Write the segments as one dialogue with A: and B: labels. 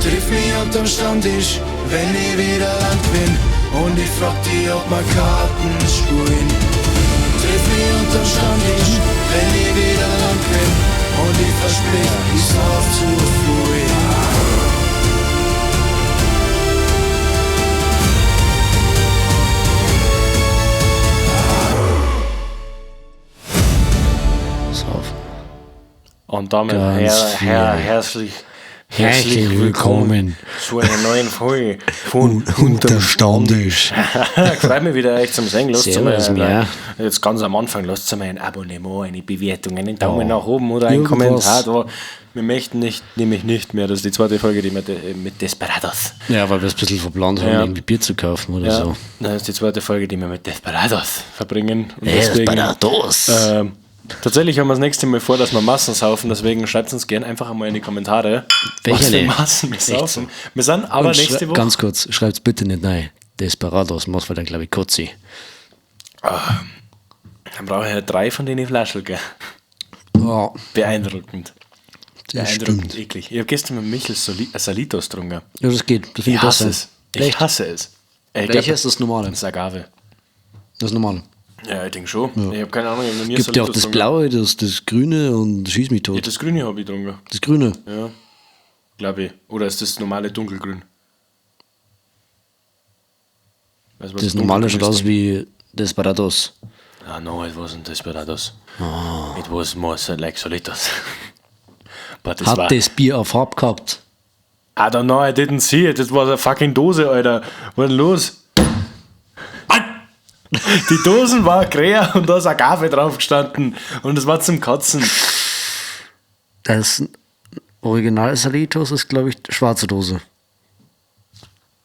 A: Triff mich unterm Stammtisch, wenn ich wieder Land bin. Und ich frag die, ob wir Karten spielen. Triff mich unterm Stammtisch, wenn ich wieder Land bin. Und ich versprich, ich sauf zu früh.
B: Sauf.
C: Und damit
B: Ganz
C: her, her,
B: viel.
C: herzlich,
B: Herzlich willkommen
C: zu einer neuen Folge von
B: Unterm Stammtisch.
C: Freut mich wieder, euch zum Sehen. Lasst
B: Servus,
C: mal,
B: mir.
C: jetzt ganz am Anfang, lasst mal ein Abonnement, eine Bewertung, einen Daumen
B: Ja.
C: nach oben oder einen
B: Irgendwas.
C: Kommentar da. Wir möchten nicht, nämlich nicht mehr, das ist die zweite Folge, die wir mit Desperados.
B: Ja, weil wir es ein bisschen verplant haben,
C: Ja.
B: irgendwie Bier zu kaufen oder
C: Ja,
B: so.
C: das ist die zweite Folge, die wir mit Desperados verbringen. Und deswegen,
B: Desperados.
C: Tatsächlich haben wir das nächste Mal vor, dass wir Massen saufen, deswegen schreibt uns gerne einfach einmal in die Kommentare, was
B: Welche?
C: für Massen wir
B: Echt
C: saufen. Wir sind aber
B: Und
C: nächste Woche.
B: Ganz kurz, schreibt's bitte nicht rein. Desperados, muss weil dann glaube ich Kotzi.
C: Dann brauche ich ja drei von denen Flaschen, gell?
B: Ja,
C: Beeindruckend.
B: das
C: Beeindruckend
B: stimmt.
C: eklig. Ich habe gestern mit Michel Salitos getrunken.
B: Ja, das geht. Das finde
C: Ich
B: ich
C: hasse
B: besser.
C: es. Ich
B: Echt?
C: hasse es. Ich
B: Welches
C: glaub,
B: ist das normale?
C: Das Agave.
B: Das normale.
C: Ja, ich denke schon. Ich habe keine Ahnung, ich habe noch nie
B: Gibt ja auch
C: Salitos
B: das
C: getrunken.
B: Blaue, das Grüne und schieß mich tot.
C: Ja, das Grüne habe ich getrunken.
B: Das Grüne.
C: Ja. Glaube ich. Oder ist das normale Dunkelgrün? Weißt du, was
B: Das normale
C: Dunkelgrün
B: schaut
C: ist?
B: aus wie Desperados.
C: Ah, no, it wasn't Desperados.
B: Ah.
C: It was more so like Solitos. But es
B: Hat
C: war,
B: das Bier auf Farbe gehabt?
C: I don't know, I didn't see it. It was a fucking Dose, Alter. Was ist denn los? Die Dosen war grä und da ist Agave drauf gestanden. Und es war zum Kotzen.
B: Das Original Salitos ist, glaube ich, schwarze Dose.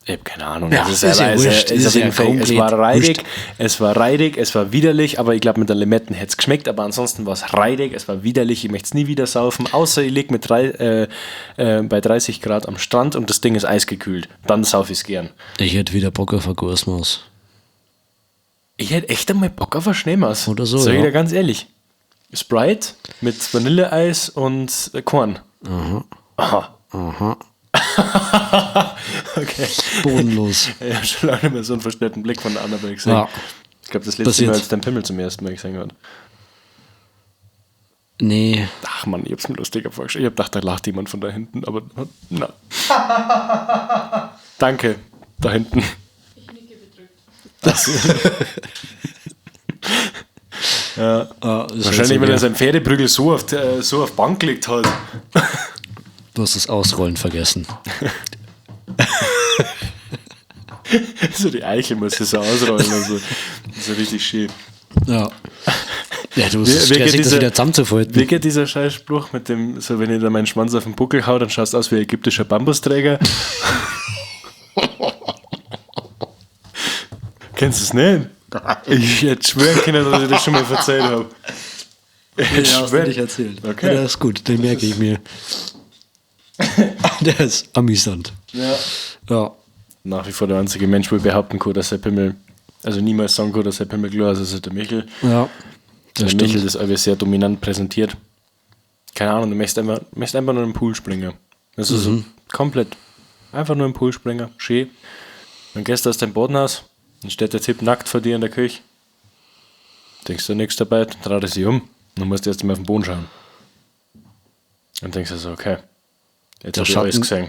C: Ich hab keine Ahnung.
B: Ja,
C: Es
B: ist ja
C: aber es
B: wurscht.
C: ist
B: Ist
C: auf jeden
B: ja
C: Fall, es
B: komplett
C: war reidig,
B: wurscht.
C: es war reidig, es war widerlich, aber ich glaube, mit der Limetten hätte es geschmeckt, aber ansonsten war es reidig, es war widerlich, ich möchte es nie wieder saufen, außer ich lieg mit bei 30 Grad am Strand und das Ding ist eisgekühlt. Dann sauf ich es gern.
B: Ich hätte wieder Bock auf ein Gursmaus.
C: Ich hätte echt einmal Bock auf ein Schneemaß.
B: Oder so,
C: Sag ich
B: ja.
C: dir ganz ehrlich. Sprite mit Vanilleeis und Korn.
B: Aha.
C: Aha.
B: Aha.
C: Okay.
B: Bodenlos.
C: Ich habe schon lange nicht mehr so einen verstörten Blick von der Annabelle gesehen.
B: Ja.
C: Ich glaube, das letzte
B: Passiert.
C: Mal, als ich deinen Pimmel zum ersten Mal gesehen hat.
B: Nee.
C: Ach Mann, ich hab's mir lustiger vorgestellt. Ich hab gedacht, da lacht jemand von da hinten, aber na. Danke, da hinten.
D: Ich nicke bedrückt.
C: Ja.
B: Ah, ist
C: Wahrscheinlich,
B: halt
C: weil
B: so,
C: er seinen Pferdeprügel so auf Bank gelegt hat.
B: Du hast das Ausrollen vergessen.
C: So die Eichel muss ich so ausrollen. Also. Das ist ja richtig schön.
B: Ja. Ja, du
C: Wie-
B: bist
C: wie geht
B: stressig, das
C: dieser-
B: wieder zusammenzufalten.
C: Wie geht dieser Scheißspruch mit dem, so wenn ich da meinen Schwanz auf den Buckel hau, dann schaust du aus wie ein ägyptischer Bambusträger? Kennst du es nicht? Ich hätte schwören können, dass ich das schon mal erzählt habe. Ich hätte schwören-
B: erzählt.
C: Okay.
B: Ja, das ist gut, den merke ich mir. Der ist amüsant.
C: Ja.
B: Ja.
C: Nach wie vor der einzige Mensch, wo ich behaupten kann, dass der Pimmel, also niemals sagen kann, dass der Pimmel klar ist, also der Michel.
B: Ja.
C: Der
B: Das
C: Michel
B: stimmt.
C: das alles sehr dominant präsentiert. Keine Ahnung, du möchtest einfach nur im Pool springen. Das ist
B: Mhm.
C: so komplett. Einfach nur im Pool springen. Schön. Dann gehst du aus deinem Bodenhaus, dann steht der Typ nackt vor dir in der Küche. Denkst du nichts dabei, dann dreht er sich um. Dann musst du erst einmal auf den Boden schauen. Und denkst du so, okay, jetzt
B: Der
C: hab ich alles
B: Schatten-
C: gesehen.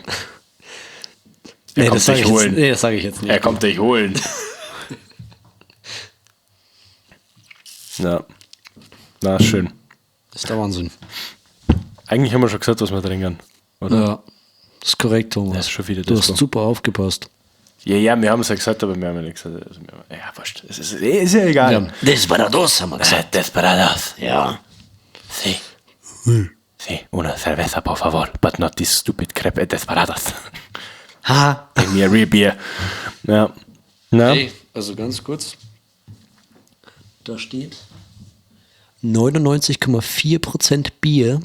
C: Er
B: Nee,
C: kommt
B: das sage
C: dich
B: ich, jetzt-
C: holen.
B: nee, das sag ich jetzt nicht.
C: Er kommt dich holen. Ja. Na, schön.
B: Das ist der Wahnsinn.
C: Eigentlich haben wir schon gesagt, was wir trinken. Oder?
B: Ja. Das ist korrekt, Thomas.
C: Das ist schon wieder
B: du
C: das
B: hast super aufgepasst.
C: Ja, ja, wir haben es ja gesagt, aber wir haben ja nicht gesagt. Also, wir haben, ja, wurscht. Es ist ja egal.
B: Ja. Desperados haben wir gesagt.
C: Desperados.
B: Ja.
C: Sí. Sí, una cerveza, por favor, but not this stupid crepe desperados.
B: Ha.
C: Bring me a real beer. Ja. Na?
B: Hey, also ganz kurz. Da steht 99,4% Bier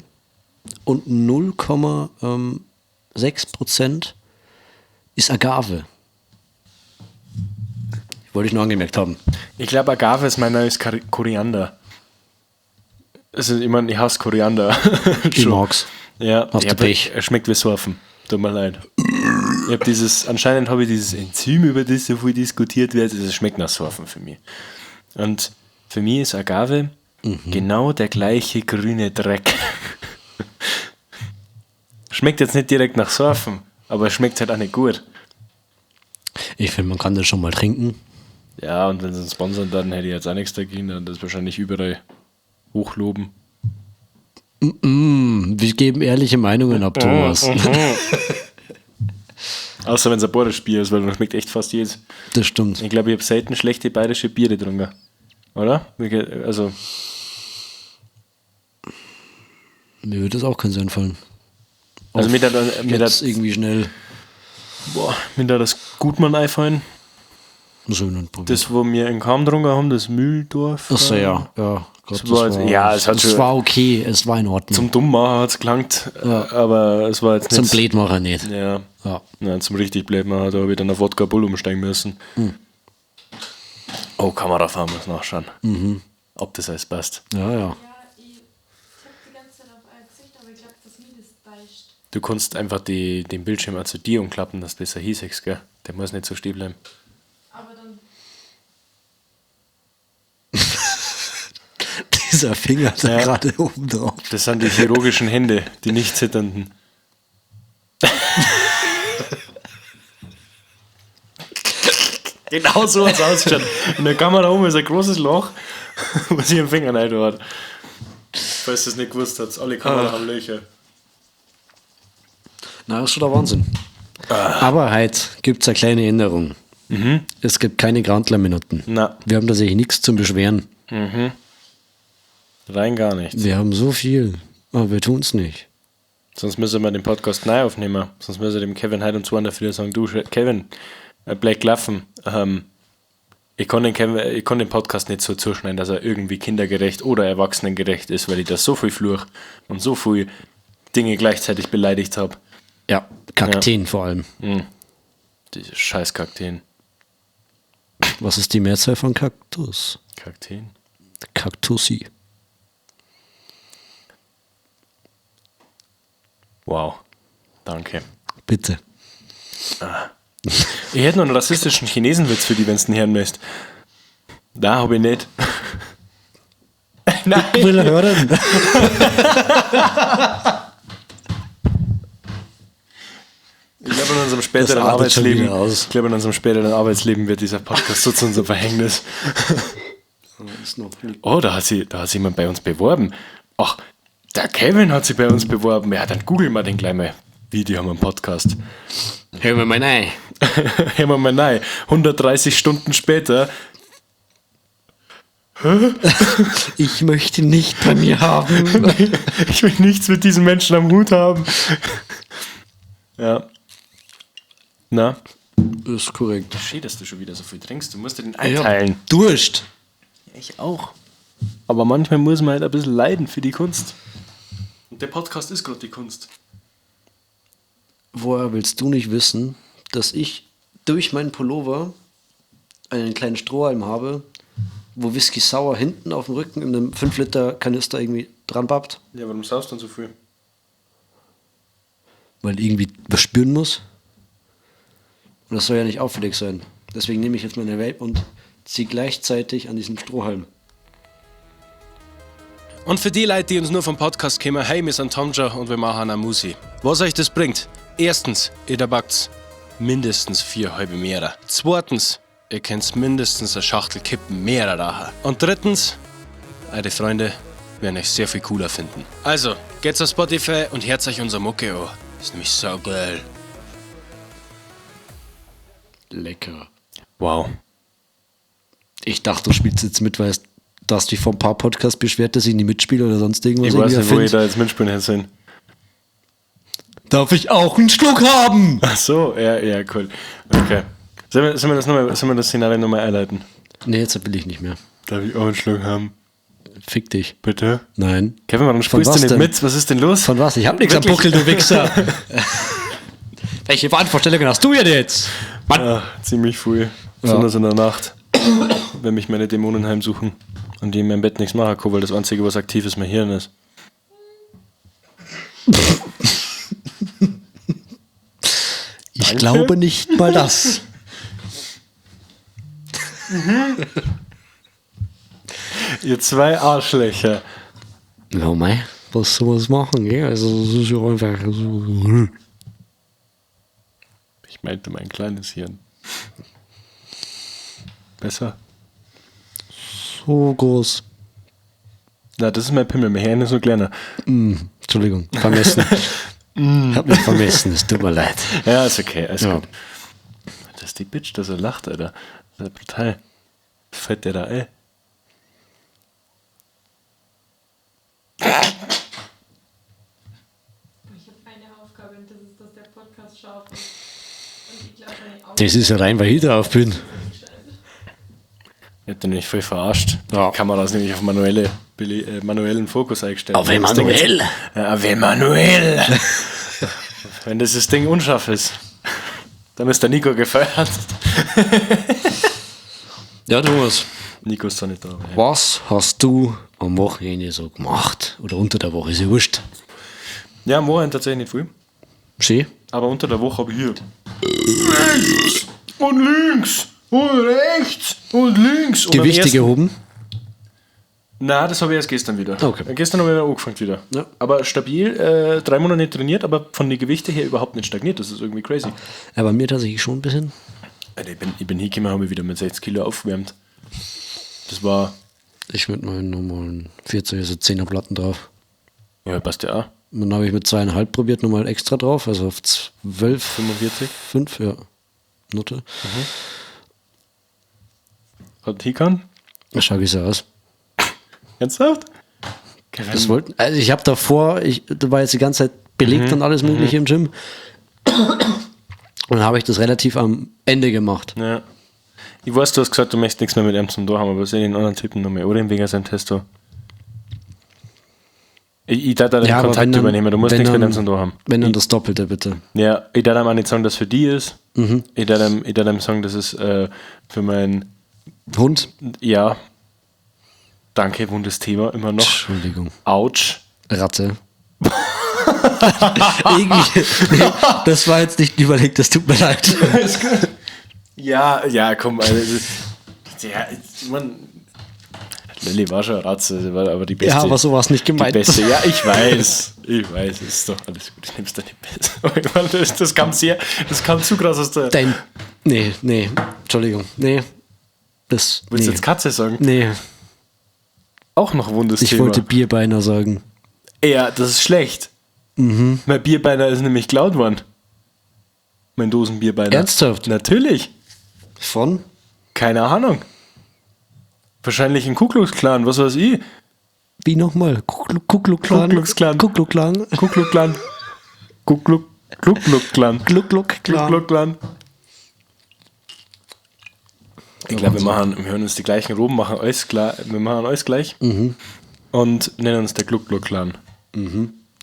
B: und 0,6% ist Agave. Wollte ich nur angemerkt haben.
C: Ich glaube, Agave ist mein neues Koriander. Also, ich meine, ich hasse Koriander.
B: Ich
C: Schon.
B: mag's.
C: Ja,
B: Hast
C: ja,
B: du Pech.
C: Er schmeckt wie Surfen. Tut mir leid. Ich hab dieses, anscheinend habe ich dieses Enzym, über das so viel diskutiert wird, das schmeckt nach Surfen für mich. Und für mich ist Agave genau der gleiche grüne Dreck. Schmeckt jetzt nicht direkt nach Surfen, aber schmeckt halt auch nicht gut.
B: Ich finde, man kann das schon mal trinken.
C: Ja, und wenn sie uns sponsern, dann hätte ich jetzt auch nichts dagegen, dann das wahrscheinlich überall hochloben.
B: Wir geben ehrliche Meinungen ab, Thomas.
C: Außer wenn es ein bayerisches Bier ist, weil dann schmeckt echt fast jedes.
B: Das stimmt.
C: Ich glaube, ich habe selten schlechte bayerische Biere getrunken. Oder? Also,
B: Mir würde das auch kein einfallen.
C: also mir
B: mir hat, irgendwie schnell.
C: boah, mir hat das Gutmann einfallen.
B: Muss ich noch nicht
C: probieren. Das, wo wir in Kam getrunken haben, das Mühldorf.
B: Achso, ja. Ja,
C: Gott, Das war jetzt- ja, es hat
B: es war okay, es war in Ordnung.
C: Zum Dummmachen hat es gelangt, aber es war jetzt
B: nicht. Zum Blödmacher nicht.
C: Ja. Ja. Nein, zum richtig Blödmachen, da habe ich dann auf Wodka Bull umsteigen müssen. Oh, Kamerafahren muss nachschauen. Ob das alles passt.
B: Ja, ja. Ja, ich, ich hab die ganze Zeit auf euer Gesicht, aber ich glaube, dass mich das täuscht.
C: Du kannst einfach den Bildschirm auch zu dir umklappen, dass du besser hiesiehst, gell? Der muss nicht so stehen bleiben.
B: Aber dann, Dieser Finger da Ja. gerade oben drauf.
C: Das sind die chirurgischen Hände, die nicht zitternden. Genau so hat es ausgeschaut. In der Kamera oben ist ein großes Loch, was ich im Finger rein hat. Falls du es nicht gewusst hast, alle Kameras haben Löcher.
B: Na, das ist schon der Wahnsinn. Aber heute gibt es eine kleine Änderung. Es gibt keine Grantler-Minuten.
C: Na,
B: Wir haben tatsächlich nichts zum Beschweren.
C: Rein gar nichts.
B: Wir haben so viel, aber wir tun es nicht.
C: Sonst müssen wir den Podcast neu aufnehmen. Sonst müssen wir dem Kevin heute um 2 in der Früh sagen, du Kevin, Black Laffen, ich kann, den Kevin, ich kann den Podcast nicht so zuschneiden, dass er irgendwie kindergerecht oder erwachsenengerecht ist, weil ich da so viel Fluch und so viel Dinge gleichzeitig beleidigt habe.
B: Ja, Kakteen vor allem.
C: Diese scheiß Kakteen.
B: Was ist die Mehrzahl von Kaktus?
C: Kakteen?
B: Kaktussi.
C: Wow. Danke.
B: Bitte.
C: Ich hätte noch einen rassistischen Chinesenwitz für die, wenn du den hören möchtest. Da habe ich nicht.
B: Nein. Ich will hören.
C: Ich glaube, in unserem späteren Arbeitsleben, ich glaube, in unserem späteren Arbeitsleben wird dieser Podcast so zu unserem Verhängnis. Oh, da hat sich jemand bei uns beworben. Ach, der Kevin hat sich bei uns beworben. Ja, dann googeln wir den gleich mal. Wie, die haben einen Podcast.
B: Hören wir mal rein.
C: Hören wir mal rein. 130 Stunden später.
B: Ich möchte nicht bei mir haben.
C: Ich will nichts mit diesen Menschen am Hut haben. Ja. Na?
B: Ist korrekt.
C: Schön, dass du schon wieder so viel trinkst. Du musst dir den einteilen.
B: Durst.
C: Ich auch. Aber manchmal muss man halt ein bisschen leiden für die Kunst. Und der Podcast ist gerade die Kunst.
B: Woher willst du nicht wissen, dass ich durch meinen Pullover einen kleinen Strohhalm habe, wo Whisky Sour hinten auf dem Rücken in einem 5 Liter Kanister irgendwie dran pappt,
C: Ja, warum saust du denn so viel?
B: weil ich irgendwie was spüren muss. Und das soll ja nicht auffällig sein. Deswegen nehme ich jetzt meine Vape und ziehe gleichzeitig an diesem Strohhalm.
C: Und für die Leute, die uns nur vom Podcast kennen, hey, wir sind Tomja und wir machen eine Musi. Was euch das bringt? Erstens, ihr da backt mindestens 4 halbe Meter. Zweitens, ihr könnt mindestens eine Schachtel Kippen mehr rauchen. Und drittens, eure Freunde werden euch sehr viel cooler finden. Also, geht's auf Spotify und hört euch unser Mucke an. Ist nämlich so geil.
B: Lecker.
C: Wow.
B: Ich dachte, du spielst jetzt mit, weil du hast dich vor ein paar Podcasts beschwert, dass ich nicht mitspiele oder sonst irgendwas.
C: Ich weiß nicht, wo ich da jetzt mitspielen hätte sollen.
B: Darf ich auch einen Schluck haben?
C: Ach so, ja, ja, cool. Okay. Sollen wir, sollen wir das, noch mal, sollen wir das Szenario nochmal einleiten?
B: Nee, jetzt will ich nicht mehr.
C: Darf ich auch einen Schluck haben?
B: Fick dich.
C: Bitte?
B: Nein.
C: Kevin, warum spielst du nicht denn? mit? Was ist denn los?
B: Von was? Ich hab nichts am? Buckel, du Wichser. Welche Wahnvorstellungen hast du denn jetzt?
C: Mann. Ja, ziemlich früh. Besonders in der Nacht. Wenn mich meine Dämonen heimsuchen und die in meinem Bett nichts machen können, weil das Einzige, was aktiv ist, mein Hirn ist.
B: Ich glaube nicht mal das.
C: Ihr zwei Arschlöcher.
B: Ja, mei, was soll man machen, gell? Also, das ist ja einfach so.
C: Ich meinte mein kleines Hirn. Besser?
B: So groß.
C: Na, das ist mein Pimmel. Mein Hirn ist nur kleiner.
B: Entschuldigung, vermessen. Ich hab mich vermessen, es tut mir leid.
C: Ja, ist okay, alles
B: Ja.
C: gut. Das ist die Bitch, dass er lacht, Alter. Das ist ja brutal. Was fällt der da ein?
D: Ich habe eine Aufgabe und das ist, dass der Podcast scharf ist. Und ich glaube, meine Augen
B: Das ist ja rein, weil ich drauf bin.
C: Ich hab den nämlich voll verarscht.
B: Ja.
C: Die Kamera ist nämlich auf manuellen Fokus eingestellt.
B: Auf
C: Wenn das Ding
B: Emanuel?
C: jetzt- Ja, auf Emanuel! Wenn das, das Ding unscharf ist, dann ist der Nico gefeuert.
B: Ja, Thomas,
C: Nico ist doch nicht da. aber ja.
B: was hast du am Wochenende so gemacht? Oder unter der Woche, ist ja wurscht.
C: Ja, am Wochenende tatsächlich nicht viel.
B: Schön.
C: Aber unter der Woche habe ich hier. Rechts und links und rechts und links. Und am
B: Gewichte
C: ersten-
B: gehoben.
C: Nein, das habe ich erst gestern wieder.
B: Okay.
C: Gestern habe ich wieder angefangen wieder.
B: Ja.
C: Aber stabil, 3 Monate nicht trainiert, aber von den Gewichten her überhaupt nicht stagniert. Das ist irgendwie crazy.
B: Ja, bei mir tatsächlich schon ein bisschen.
C: Alter, ich bin hingekommen, habe mich wieder mit 60 Kilo aufgewärmt. Das war.
B: Ich mit meinen normalen 40, also 10er Platten drauf.
C: Ja, passt ja auch.
B: Und dann habe ich mit 2,5 probiert, nochmal extra drauf, also auf 12,
C: 45.
B: 5, ja. Note.
C: Hat hingehauen?
B: Schau, wie so aus.
C: Ernsthaft?
B: Das wollten, also ich habe davor, da war jetzt die ganze Zeit belegt und alles Mögliche im Gym. Und dann habe ich das relativ am Ende gemacht.
C: Ja. Ich weiß, du hast gesagt, du möchtest nichts mehr mit ihm zum Tor haben, aber soll ich den anderen Typen nochmal oder im wegen seinem Testo? Ich darf da den
B: aber
C: Kontakt
B: wenn dann-
C: übernehmen, du musst
B: wenn
C: nichts mit
B: dann-
C: ihm zum Tor haben.
B: Wenn dann das Doppelte, bitte.
C: Ja, ich darf ihm auch nicht sagen, dass für die ist. Ich darf ihm sagen, dass es für mein,
B: Hund?
C: ja, danke, wundes Thema immer noch.
B: Entschuldigung.
C: Autsch.
B: Ratte. Irgendwie, nee, das war jetzt nicht überlegt, das tut mir leid.
C: Ja, ja, komm, also, ja, ich mein, Lilly war schon eine Ratze, sie war aber die beste.
B: Ja, aber so war es nicht
C: Die
B: gemeint.
C: beste, ja, ich weiß. Ich weiß, es ist doch alles gut. Ich nehm's da nicht besser. Aber ich meine, das kam sehr, das kam zu krass aus der.
B: Dein. Nee, nee, Entschuldigung. Nee. Das.
C: Willst
B: nee.
C: du jetzt Katze sagen?
B: Nee,
C: Auch noch wundes
B: ich
C: Thema.
B: wollte Bierbeiner sagen.
C: Ja, das ist schlecht.
B: Mhm.
C: Mein Bierbeiner ist nämlich geklaut worden. Mein Dosenbierbeiner.
B: Ernsthaft?
C: Natürlich.
B: Von?
C: Keine Ahnung. Wahrscheinlich ein Ku Klux Klan, was weiß ich.
B: Wie nochmal? Ku Klux Klan.
C: Ku Klux Klan.
B: Ku Klux Klan.
C: Ku Klux Klan. Ku Klux Ku Klux Klan.
B: Gluck, Gluck, Klan.
C: Gluck, Klan. Ich glaube, wir hören uns die gleichen Roben, machen alles klar, wir machen alles gleich und nennen uns der Gluck Gluck Clan.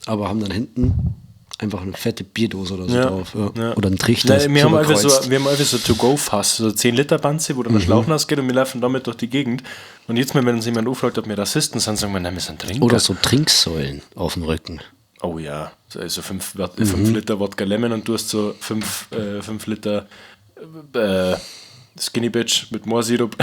B: Aber haben dann hinten einfach eine fette Bierdose oder so drauf. Ja.
C: Ja.
B: Oder einen Trichter.
C: Nein, wir, haben einfach so,
B: überkreuzt.
C: wir haben einfach so To-Go-Fass, so 10 Liter Banze, wo dann der Schlauch nass geht und wir laufen damit durch die Gegend. Und jetzt mal, wenn uns jemand anfragt, ob wir Rassisten sind, sagen wir, nein, wir sind Trinker.
B: Oder so Trinksäulen auf dem Rücken.
C: Oh ja, also 5 Liter Wodka Lemon und du hast so 5 Liter Skinny Bitch mit Moorsirup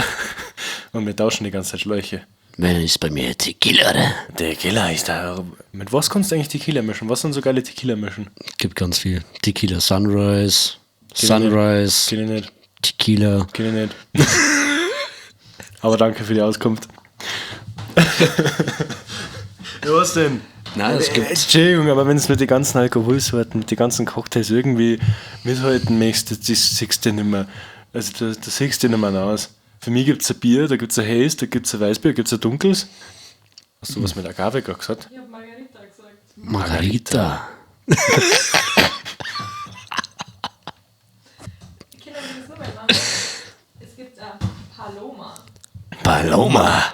C: und wir tauschen die ganze Zeit Schläuche.
B: Wenn ist bei mir Tequila, oder?
C: Tequila ist da. Mit was kannst du eigentlich Tequila mischen? Was sind so geile Tequila mischen?
B: Gibt ganz viel. Tequila Sunrise, Sunrise,
C: Kenn ich nicht.
B: Tequila.
C: Kenn ich nicht. Aber danke für die Auskunft. Ja, was denn?
B: Nein, es gibt.
C: Entschuldigung, aber wenn es mit den ganzen Alkoholsorten, mit den ganzen Cocktails irgendwie mithalten möchtest, das siehst du nicht mehr. Also da siehst du nicht mehr aus. Für mich gibt es ein Bier, da gibt es ein Haze, da gibt es ein Weißbier, da gibt es ein Dunkles. Hast du was mit Agave gerade gesagt?
D: Ich habe Margarita gesagt.
B: Margarita.
D: Kinder, wir das nochmal machen. Es gibt auch Paloma.
B: Paloma.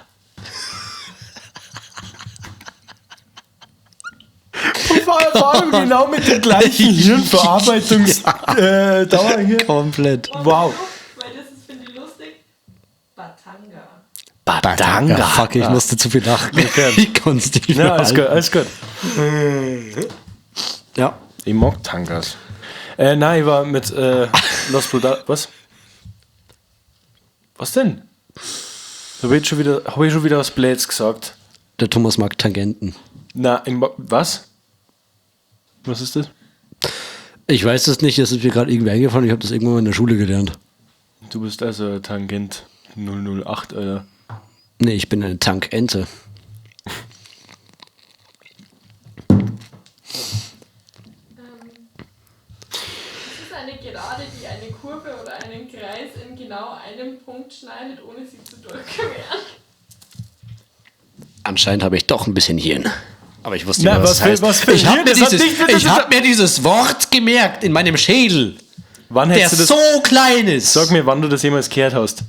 C: Vor allem genau mit der gleichen Hirnverarbeitungsdauer hier.
B: Komplett.
D: Und
C: Wow.
D: noch, Weil das ist, finde ich, lustig. Batanga.
C: Batanga.
B: Fuck, ich musste zu viel lachen. Ich konnte es nicht
C: Ja,
B: mehr
C: alles
B: halten.
C: gut, alles gut.
B: Ja.
C: Ich mag Tangas. Nein, ich war mit Los Brutales. Was? Was denn? Habe ich, schon wieder- hab ich schon wieder was Blöds gesagt?
B: Der Thomas mag Tangenten.
C: Na, was? Was ist das?
B: Ich weiß es nicht, das ist mir gerade irgendwie eingefallen. Ich habe das irgendwann mal in der Schule gelernt.
C: Du bist also Tangent 008, Alter.
B: Nee, ich bin eine Tankente.
D: Es ist eine Gerade, die eine Kurve oder einen Kreis in genau einem Punkt schneidet, ohne sie zu durchqueren.
B: Anscheinend habe ich doch ein bisschen Hirn. Aber ich wusste
C: Na,
B: nicht, was,
C: was
B: das
C: für-
B: heißt.
C: was für
B: ich habe
C: Hirn?
B: mir,
C: Das hat
B: dieses,
C: nicht mit-
B: ich hab mir dieses Wort gemerkt in meinem Schädel,
C: Wann
B: der
C: hättest du das?
B: so klein ist.
C: Sag mir, wann du das jemals gehört hast.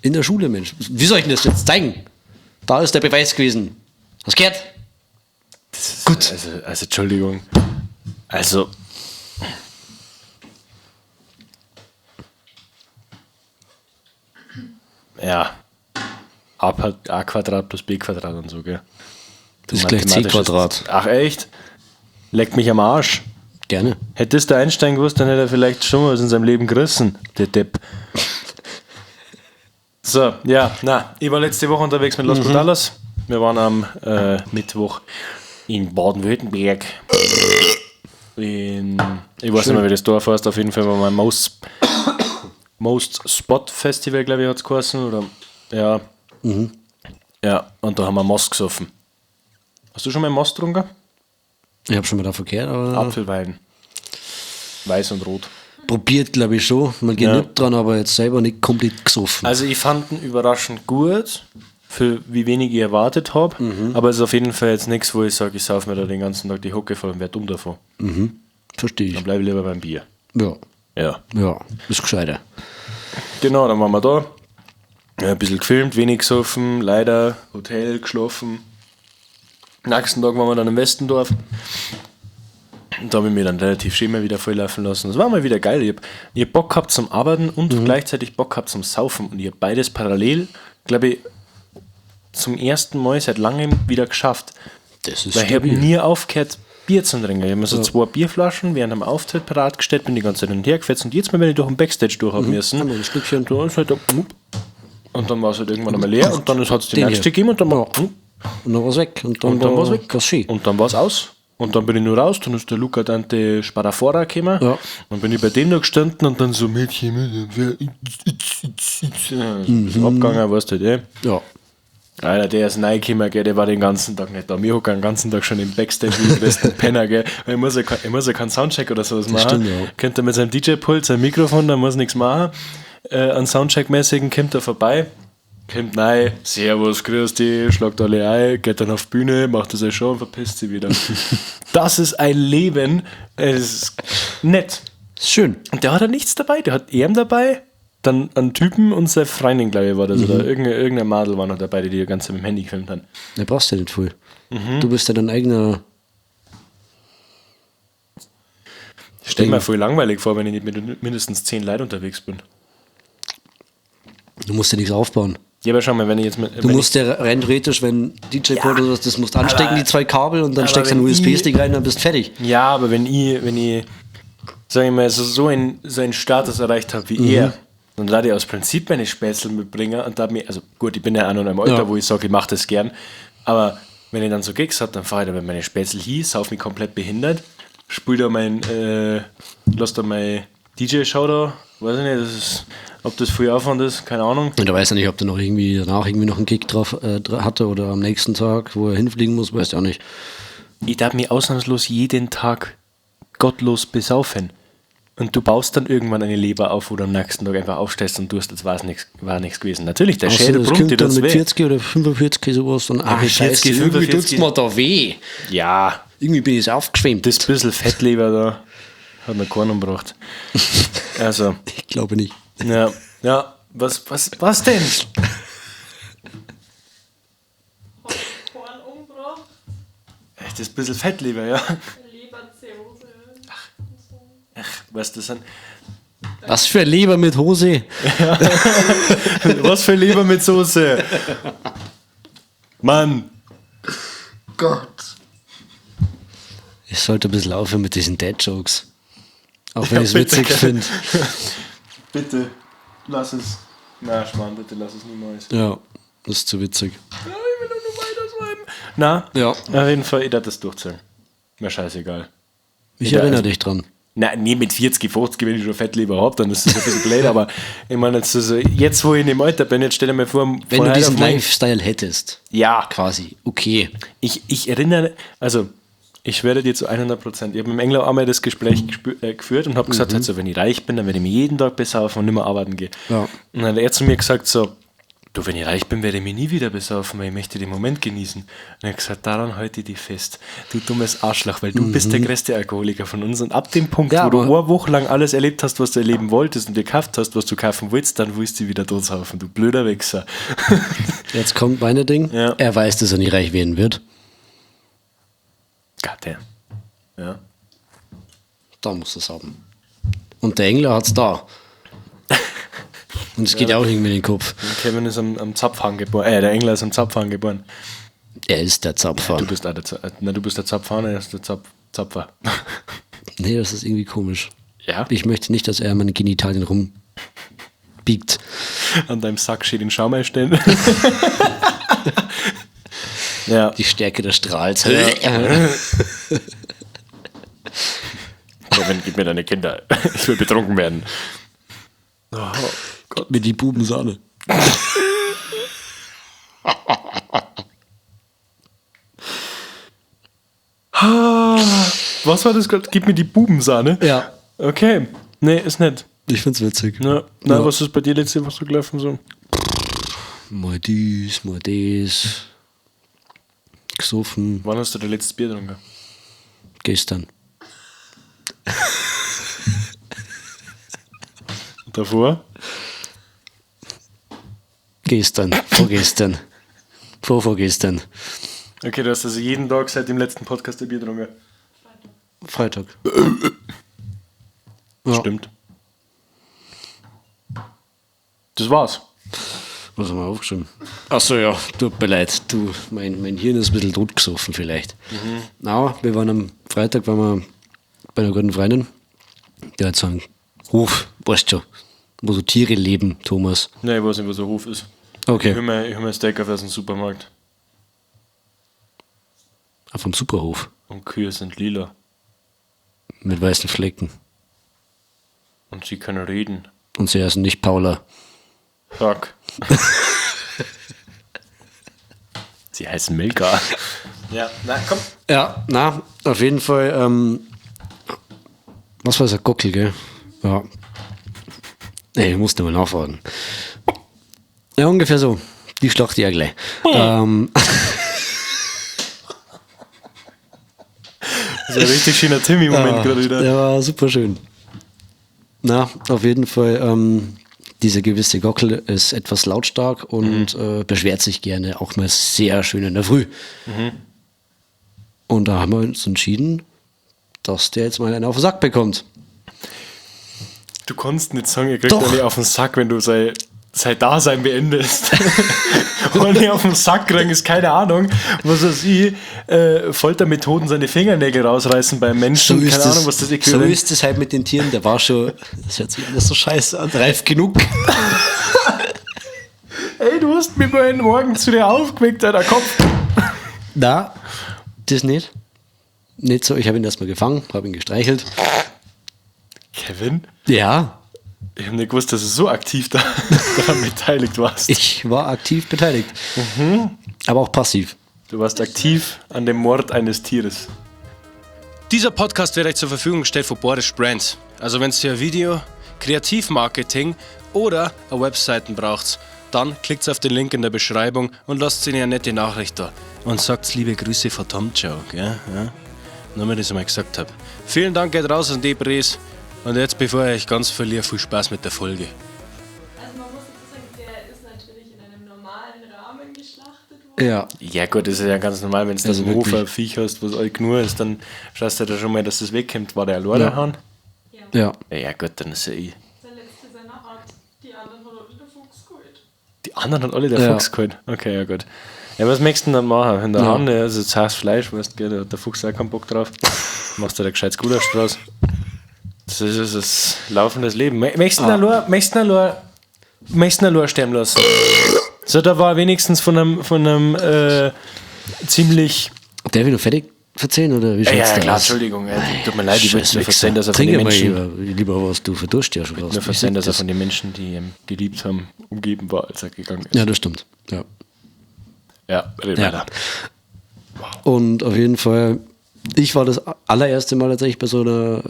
B: In der Schule, Mensch. Wie soll ich denn das jetzt zeigen? Da ist der Beweis gewesen. Hast du gehört?
C: Gut. Also, Entschuldigung. Also. Ja. A Quadrat plus B Quadrat und so, gell?
B: Das ist gleich C
C: Mathematisches-
B: Quadrat.
C: Ach echt? Leckt mich am Arsch.
B: Gerne.
C: Hätte es der Einstein gewusst, dann hätte er vielleicht schon mal was in seinem Leben gerissen, der Depp. So, ja, na, ich war letzte Woche unterwegs mit Los Brutales. Wir waren am Mittwoch in Baden-Württemberg. In, ich weiß nicht mehr, wie das Dorf heißt, auf jeden Fall war mein Most Spot Festival, glaube ich, hat es geheißen. Oder, ja. Ja, und da haben wir Most gesoffen. Hast du schon mal Most getrunken?
B: Ich habe schon mal davon gehört, aber
C: Apfelwein. Weiß und rot.
B: probiert, glaube ich, schon. Man geht nicht dran, aber jetzt selber nicht komplett gesoffen.
C: Also ich fand ihn überraschend gut, für wie wenig ich erwartet habe. Aber es ist auf jeden Fall jetzt nichts, wo ich sage, ich sauf mir da den ganzen Tag die Hocke voll und werde dumm davon.
B: Verstehe ich.
C: Dann bleibe ich lieber beim Bier.
B: Ja.
C: Ja.
B: Ja, ist gescheiter.
C: Genau, dann waren wir da. Ja, ein bisschen gefilmt, wenig gesoffen, leider, Hotel geschlafen. Nächsten Tag waren wir dann im Westendorf. Und da habe ich mir dann relativ schön mal wieder volllaufen lassen. Das war mal wieder geil. Ich hab Bock gehabt zum Arbeiten und gleichzeitig Bock gehabt zum Saufen. Und ich habe beides parallel, glaube ich, zum ersten Mal seit langem wieder geschafft.
B: Das ist
C: Weil ich habe
B: stabil.
C: nie aufgehört, Bier zu trinken. Ich habe mir so zwei Bierflaschen während dem Auftritt parat gestellt, bin die ganze Zeit hin und her gefetzt und jetzt mal, wenn ich durch den Backstage durch habe müssen,
B: Einmal ein Stückchen.
C: Da ist halt da, und dann war es halt irgendwann einmal leer und dann hat es die
B: Den
C: nächste
B: hier.
C: gegeben und dann war
B: Und dann war's weg. Und dann,
C: und dann
B: war
C: war's weg.
B: war's schön.
C: Und dann war es aus. Und dann bin ich nur raus, dann ist der Luca Dante Spadafora gekommen.
B: Ja.
C: Dann bin ich bei dem noch gestanden und dann so Mädchen, Mädchen, ist abgegangen, weißt du halt, eh.
B: Ja.
C: Alter, der ist reingekommen, gell, der war den ganzen Tag nicht da. Wir hocken den ganzen Tag schon im Backstage wie die besten Penner, gell. Weil ich muss ja keinen Soundcheck oder sowas machen.
B: stimmt, ja.
C: Könnte er mit seinem DJ-Pult, sein Mikrofon, da muss nichts machen. An Soundcheck-mäßigen kommt er vorbei. Kommt rein, Servus, grüß dich, schlagt alle ein, geht dann auf die Bühne, macht das ja schon und verpisst sie wieder. Das ist ein Leben, es ist nett.
B: Ist schön.
C: Und der hat ja nichts dabei, der hat er dabei, dann einen Typen und seine Freundin, glaube ich, war das. Oder irgendeine Madel war noch dabei, die die ganze Zeit mit dem Handy gefilmt hat.
B: Da brauchst du ja nicht viel. Du bist ja dein eigener.
C: Ich stell mir voll langweilig vor, wenn ich nicht mit mindestens 10 Leuten unterwegs bin.
B: Du musst ja nichts aufbauen.
C: Ja, aber schau mal, wenn ich jetzt mit.
B: Du musst ja rein theoretisch, wenn DJ-Pult oder sowas, das musst anstecken, die zwei Kabel, und dann
C: aber
B: steckst du einen
C: wenn
B: USB-Stick rein, dann bist du fertig.
C: Ja, aber wenn ich, sag ich mal, so einen Status erreicht habe wie er, dann lade ich aus Prinzip meine Spätzle mitbringen und da mir, also gut, ich bin ja auch noch in einem Alter,
B: Ja.
C: wo ich sage, ich mache das gern, aber wenn ich dann so Gigs habe, dann fahre ich da mit meine Spätzle hin, sauf mich komplett behindert, spül da mein, lass da mein DJ-Show da, weiß ich nicht, das ist, ob das viel Aufwand ist, keine Ahnung.
B: Und da weiß er nicht, ob der noch irgendwie danach irgendwie noch einen Kick drauf hatte oder am nächsten Tag, wo er hinfliegen muss, weiß ich auch nicht.
C: Ich darf mich ausnahmslos jeden Tag gottlos besaufen. Und du baust dann irgendwann eine Leber auf, wo du am nächsten Tag einfach aufstehst und tust, als war's nix, war nichts gewesen. Natürlich, der
B: Außer
C: Schädel
B: das
C: brummt
B: kommt
C: dir
B: dann
C: das
B: mit
C: weh.
B: 40 oder 45 sowas, dann, ach,
C: mit
B: scheiße,
C: 40,
B: irgendwie
C: 45.
B: tut's mir da weh.
C: Ja,
B: Irgendwie bin ich aufgeschwemmt.
C: das bisschen Fettleber da hat mir keinen umgebracht. Also,
B: Ich glaube nicht.
C: ja, ja, was denn?
D: Korn umgebracht,
C: Echt, das bisschen Fettleber, ja.
D: Leberzirrhose.
C: Ach, was das sind.
B: Was für Leber mit Hose?
C: Was für Leber mit Soße? Mann.
B: Gott. Ich sollte ein bisschen aufhören mit diesen Dad-Jokes. Auch wenn
C: Ja,
B: ich es
C: bitte,
B: witzig
C: gell.
B: finde.
C: Bitte, lass es. Na, Schmarrn, bitte lass es niemals.
B: Ja, das ist zu witzig.
C: Ja, ich will doch nur weiterschreiben. Na,
B: Ja.
C: auf jeden Fall, ich darf das durchziehen. Mir scheißegal.
B: Ich
C: Ja,
B: erinnere
C: also-
B: dich dran.
C: Na, nee, mit 40, 50, wenn ich schon Fettleber hab, dann ist das ein bisschen blöd, aber ich meine, jetzt, also, jetzt, wo ich in dem Alter bin, jetzt stell dir mal vor,
B: Wenn
C: von
B: du
C: heute
B: diesen
C: auf morgen-
B: Lifestyle hättest,
C: Ja,
B: quasi, okay.
C: ich erinnere, also ich werde dir zu 100%, ich habe mit dem Engler einmal das Gespräch geführt und habe gesagt, halt so, wenn ich reich bin, dann werde ich mich jeden Tag besaufen und nicht mehr arbeiten gehen.
B: Ja.
C: Und dann hat er zu mir gesagt so, du, wenn ich reich bin, werde ich mich nie wieder besaufen, weil ich möchte den Moment genießen. Und er hat gesagt, daran halte ich dich fest, du dummes Arschloch, weil du bist der größte Alkoholiker von uns und ab dem Punkt,
B: Ja,
C: wo du
B: aber-
C: eine Woche lang alles erlebt hast, was du erleben wolltest und dir gekauft hast, was du kaufen willst, dann willst du wieder totsaufen, du blöder Wichser.
B: Jetzt kommt meine Ding.
C: Ja.
B: Er weiß, dass er nicht reich werden wird.
C: Goddamn. Ja.
B: Da muss es haben. Und der Engler hat's da. Und es geht ja auch irgendwie in den Kopf.
C: Kevin ist am Zapfhahn geboren. Der Engler ist am Zapfhahn geboren.
B: Er ist der Zapfhahn.
C: Du bist auch der, nein, du bist der Zapfhahn, er ist der Zapfer.
B: Nee, das ist irgendwie komisch.
C: Ja.
B: Ich möchte nicht, dass er meine Genitalien rumbiegt.
C: An deinem Sack steht den Schaum einstellen. ja.
B: Die Stärke des Strahls.
C: Kevin, gib mir deine Kinder. Ich will betrunken werden. Oh
B: Gib mir die Bubensahne.
C: Was war das gerade? Gib mir die Bubensahne.
B: Ja.
C: Okay. Nee, ist nett.
B: Ich find's witzig.
C: Na, na
B: Ja.
C: was ist bei dir letzte Woche so gelaufen? So?
B: Mal dies, mal das. Gesoffen.
C: Wann hast du dein letztes Bier getrunken?
B: Gestern.
C: Und davor?
B: Gestern. Vorgestern. Vorvorgestern.
C: Okay, du hast also jeden Tag seit dem letzten Podcast ein Bier getrunken.
B: Freitag. Ja.
C: Stimmt. Das war's.
B: Was haben wir aufgeschrieben? Achso, ja, tut mir leid. Du, mein Hirn ist ein bisschen totgesoffen vielleicht. Na, wir waren am Freitag waren wir bei einer guten Freundin. Der hat so einen Hof, weißt schon, wo so Tiere leben, Thomas.
C: Ne, ich weiß nicht, was ein Hof ist.
B: Okay.
C: Ich hol mir, Steak auf aus dem Supermarkt.
B: Ah, vom Superhof.
C: Und Kühe sind lila.
B: Mit weißen Flecken.
C: Und sie können reden.
B: Und sie heißen nicht Paula.
C: Fuck. sie heißen Milka. Ja, na komm.
B: Ja, na, auf jeden Fall, was war das, ein Gockel, gell? Ja. Ey, ich musste mal nachfragen. Ja, ungefähr so. Die schlachte ich ja gleich.
C: Das ist ein richtig schöner Timmy-Moment gerade wieder.
B: Der war super schön. Na, auf jeden Fall, dieser gewisse Gockel ist etwas lautstark und beschwert sich gerne auch mal sehr schön in der Früh. Und da haben wir uns entschieden, dass der jetzt mal einen auf den Sack bekommt.
C: Du konntest nicht sagen, ihr kriegt
B: Doch.
C: eine auf den Sack, wenn du sein Dasein beendest. Und nicht auf den Sack kriegen ist keine Ahnung, was weiß ich, Foltermethoden seine Fingernägel rausreißen beim Menschen, keine Ahnung, was das
B: so
C: Äquivalent
B: ist es halt mit den Tieren. Der war schon, das hört sich alles so scheiße an, reif genug.
C: Ey, du hast mich vorhin Morgen zu dir aufgeweckt, alter Kopf.
B: Na, das nicht. Nicht so, ich habe ihn erstmal gefangen, habe ihn gestreichelt.
C: Kevin,
B: Ja,
C: ich habe nicht gewusst, dass du so aktiv daran beteiligt warst.
B: ich war aktiv beteiligt. Aber auch passiv.
C: Du warst aktiv an dem Mord eines Tieres.
E: Dieser Podcast wird euch zur Verfügung gestellt von Boris Brands. Also wenn ihr ein Video, Kreativmarketing oder eine Webseiten braucht, dann klickt auf den Link in der Beschreibung und lasst ihnen eine nette Nachricht da. Und sagt liebe Grüße von Tom Joe, gell? Ja? Nur weil ich das einmal gesagt habe. Vielen Dank geht raus an die Bres. Und jetzt, bevor ich euch ganz verliere, viel Spaß mit der Folge.
D: Also man muss dazu sagen, der ist natürlich in einem normalen Rahmen geschlachtet worden.
B: Ja.
C: Ja gut, das ist ja ganz normal, wenn du
B: Also
C: also im Hof
B: wirklich.
C: ein Viech hast, was alt genug ist, dann schaust du da schon mal, dass das wegkommt. War der allein
B: Ja.
C: der Hahn?
B: Ja.
C: Ja gut, dann ist ja eh.
D: Der letzte seiner Art. Die anderen hat alle der Fuchs geholt.
C: Die anderen hat alle der
B: Ja.
C: Fuchs geholt. Okay, ja gut. Ja, was möchtest du denn dann machen? Wenn der
B: Ja.
C: Hahn, der also zartes Fleisch, weißt du, gell, da hat der Fuchs auch keinen Bock drauf. Machst du da gescheites Gulasch draus. Das ist das laufendes Leben. Möchtest du allein sterben lassen? So, da war wenigstens von einem ziemlich...
B: Darf ich noch fertig erzählen, oder wie schaut's
C: Ja,
B: da
C: klar,
B: aus?
C: Entschuldigung. Ja, tut mir leid, ich wollte nur verzeihen, dass er von
B: Trink
C: den
B: mal
C: Menschen...
B: lieber was, du verdurst ja schon was.
C: Nur verzeihen, dass er von den Menschen, die ihn geliebt haben, umgeben war, als er gegangen ist.
B: Ja, das stimmt. Ja.
C: Ja, red
B: Ja.
C: weiter.
B: Und auf jeden Fall, ich war das allererste Mal tatsächlich bei so einer,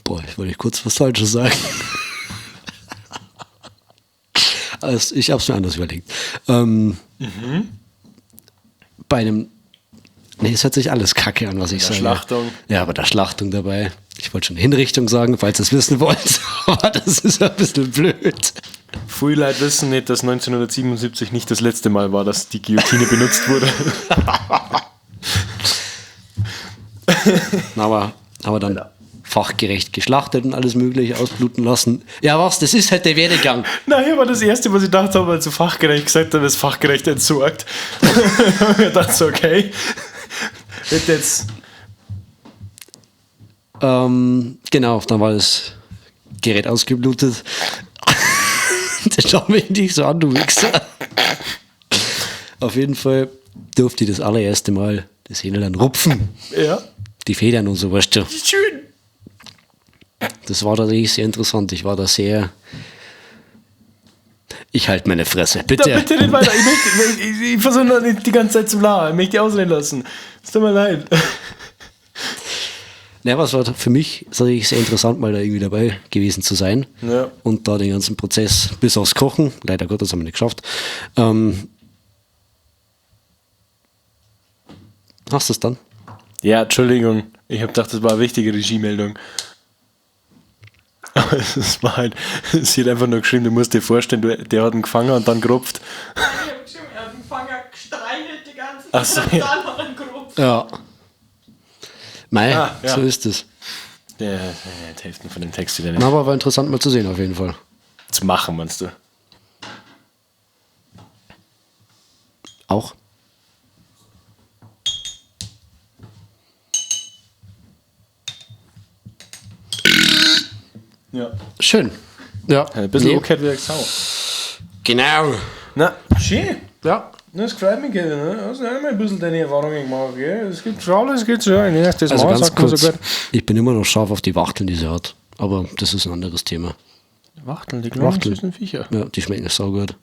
B: boah, ich wollte kurz was Falsches sagen. Also, ich hab's mir anders überlegt. Bei einem, nee, es hört sich alles kacke an, was ich
C: der
B: sage.
C: Schlachtung.
B: Ja, bei der Schlachtung dabei. Ich wollte schon Hinrichtung sagen, falls ihr es wissen wollt, aber das ist ein bisschen blöd.
C: Viele Leute wissen nicht, dass 1977 nicht das letzte Mal war, dass die Guillotine benutzt wurde.
B: Na, aber dann fachgerecht geschlachtet und alles Mögliche ausbluten lassen. Ja, was, das ist halt der Werdegang.
C: Nein, war das Erste, was ich gedacht habe, als du fachgerecht gesagt habe, ist fachgerecht entsorgt. Ich dachte so, okay. Wird jetzt.
B: Genau, dann war das Gerät ausgeblutet. Das schau mich nicht so an, du Wichser. Auf jeden Fall durfte ich das allererste Mal das Hähnel dann rupfen.
C: Ja.
B: Die Federn und so, weißt du.
C: Schön.
B: Das war tatsächlich sehr interessant. Ich war da sehr. Ich halte meine Fresse. Bitte.
C: Da, bitte nicht weiter. Ich versuche noch nicht die ganze Zeit zu lachen. Ich möchte die ausreden lassen. Es tut mir leid.
B: Ja, aber es war für mich tatsächlich sehr interessant, mal da irgendwie dabei gewesen zu sein.
C: Ja.
B: Und da den ganzen Prozess bis aufs Kochen, leider Gottes haben wir nicht geschafft. Hast du es dann?
C: Ja, Entschuldigung. Ich habe gedacht, das war eine wichtige Regiemeldung. Aber es war halt, sie hat einfach nur geschrieben, du musst dir vorstellen, der hat ihn gefangen und dann gerupft.
D: Ich hab geschrieben, er hat den Fanger gestreichelt die ganze
C: Ach so,
D: Zeit
C: ja.
D: und dann hat er ihn gerupft.
B: Ja. Mei,
C: Ah, ja.
B: so ist es.
C: Ja, die Hälfte von dem Text wieder nicht.
B: Na, aber war interessant mal zu sehen, auf jeden Fall.
C: Zu machen, meinst du?
B: Auch.
C: Ja.
B: Schön. Ja.
C: Ein bisschen
B: Nee.
C: okay wie Sau.
B: Genau.
C: Na, schön.
B: Ja.
C: Das freut mich, Kevin. Ne? Hast du auch mal ein bisschen deine Erfahrungen gemacht, gell? Es gibt schon alles, geht schon. Ja, das
B: Also
C: Mal
B: ganz
C: sagt man
B: kurz,
C: so gut.
B: ich bin immer noch scharf auf die Wachteln, die sie hat. Aber das ist ein anderes Thema.
C: Wachteln, die kleinen
B: Wachteln.
C: süßen Viecher.
B: Ja, die schmecken saugut.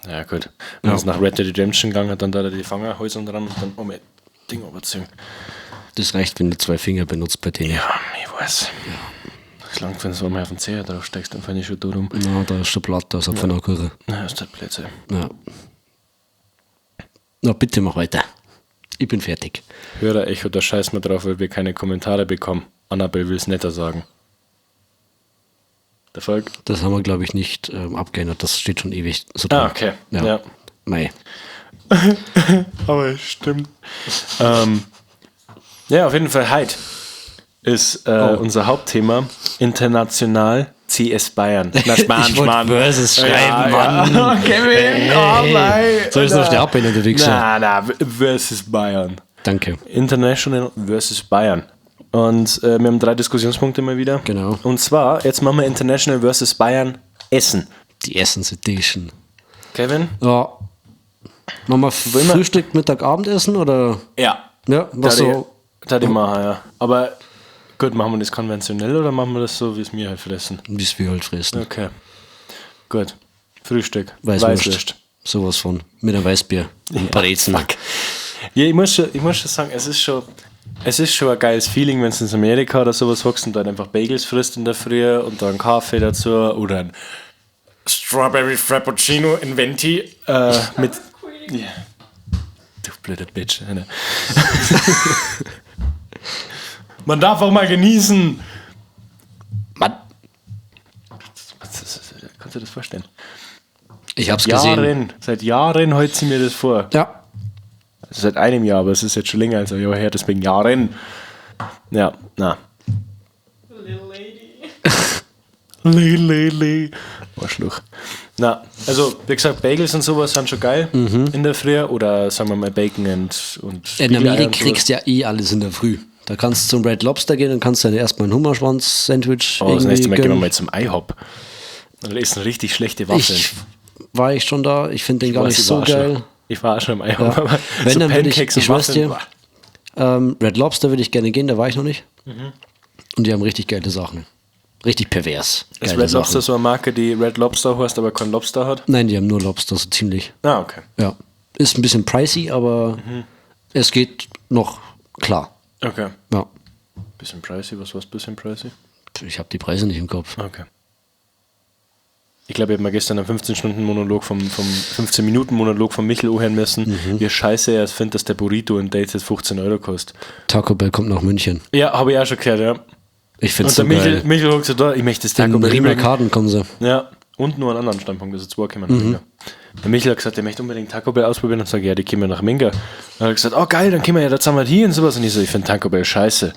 C: Ja, gut. Wenn es nach Red Dead Redemption gegangen hat, dann da die Fangerhäuser dran und dann um ein Ding überziehen.
B: Das reicht, wenn du 2 Finger benutzt bei denen.
C: Ja, ich weiß. Das langt, wenn du einmal auf den Zeher drauf steckst, dann fand ich schon tot um.
B: Na, da ist schon platt, da ist ja. Von der
C: Na, ist das Plätze.
B: Ja. Na, bitte mach weiter. Ich bin fertig.
C: Hörer-Echo, da scheiß mal drauf, weil wir keine Kommentare bekommen. Annabelle will's netter sagen. Der Volk?
B: Das haben wir, glaube ich, nicht abgeändert. Das steht schon ewig so drin.
C: Ah, okay.
B: Ja.
C: Ja.
B: Mei.
C: Aber es stimmt. Ja, auf jeden Fall Heid ist unser Hauptthema. International CS Bayern. Na, Schmarrn,
B: Ich wollte
C: Schmarrn.
B: Versus schreiben, Mann.
C: Ja. Kevin, oh mein.
B: Soll ich noch schnell abändern, du Wichser?
C: Na, versus Bayern.
B: Danke.
C: International versus Bayern. Und wir haben 3 Diskussionspunkte mal wieder.
B: Genau.
C: Und zwar, jetzt machen wir International versus Bayern Essen.
B: Die Essens Edition.
C: Kevin?
B: Ja. Machen wir
C: Wollen wir-
B: Frühstück, Mittag, Abendessen oder?
C: Ja.
B: Ja, was so?
C: Da die machen, ja. Aber gut, machen wir das konventionell oder machen wir das so, wie es wir halt fressen?
B: Wie es wir halt fressen.
C: Okay. Gut. Frühstück.
B: Weißwurst. Sowas von. Mit einem Weißbier. Und Brezen.
C: Ja, ich muss schon sagen, es ist schon ein geiles Feeling, wenn du in Amerika oder sowas hockst und dann einfach Bagels frisst in der Früh und dann Kaffee dazu oder ein Strawberry Frappuccino in Venti mit.
D: Cool.
C: Ja. Du blöde Bitch. Alter. Man darf auch mal genießen.
B: Mann.
C: Kannst du dir das vorstellen?
B: Ich hab's gesehen.
C: Seit Jahren holt sie mir das vor.
B: Ja.
C: Also seit einem Jahr, aber es ist jetzt schon länger als ein Jahr her, deswegen Jahren. Ja, na.
D: Little Lady.
C: Le, le, le. Arschloch. Na, also, wie gesagt, Bagels und sowas sind schon geil in der Früh. Oder sagen wir mal Bacon und
B: In
C: Spiegelei
B: Amerika
C: und sowas.
B: kriegst du ja eh alles in der Früh. Da kannst du zum Red Lobster gehen und kannst dann erstmal ein Hummerschwanz-Sandwich
C: Oh, das nächste Mal gehen wir
B: gönnen.
C: mal zum IHOP. Dann essen richtig schlechte Waffeln.
B: Ich war ich schon da. Ich finde den gar
C: Weiß,
B: nicht
C: ich
B: so
C: war auch schon-
B: geil.
C: Ich war auch schon im IHOP.
B: Ja.
C: Aber
B: Wenn,
C: so
B: dann würde ich,
C: Pancakes
B: ich
C: und
B: schwör's
C: Waffeln.
B: dir, Red Lobster würde ich gerne gehen, da war ich noch nicht. Und die haben richtig geile Sachen. Richtig pervers.
C: Ist
B: Geile
C: Red Lobster
B: Sachen.
C: so eine Marke, die Red Lobster heißt, aber kein Lobster hat?
B: Nein, die haben nur Lobster, so ziemlich.
C: Ah, okay.
B: Ja. Ist ein bisschen pricey, aber es geht noch klar.
C: Okay.
B: Ja.
C: Bisschen pricey, was war's bisschen pricey?
B: Ich habe die Preise nicht im Kopf.
C: Okay. Ich glaube, ich habe mir gestern einen 15-Stunden-Monolog vom 15-Minuten-Monolog von Michel anhören müssen, wie scheiße er es findet, dass der Burrito in Dates jetzt 15 Euro kostet.
B: Taco Bell kommt nach München.
C: Ja, habe ich auch schon gehört, ja.
B: Ich finde
C: Und
B: es so
C: der Michel,
B: geil.
C: Michel hat gesagt, da, ich möchte das Taco
B: In
C: Bell
B: Riemer
C: übrigens.
B: Karten kommen sie.
C: Ja, und nur einen anderen Standpunkt, also zwei kommen nach Minga. Der Michel hat gesagt, er möchte unbedingt Taco Bell ausprobieren und sage, ja, die kommen nach Minga. Dann hat er gesagt, oh geil, dann kommen wir ja da zusammen hier und sowas. Und ich so, ich finde Taco Bell scheiße.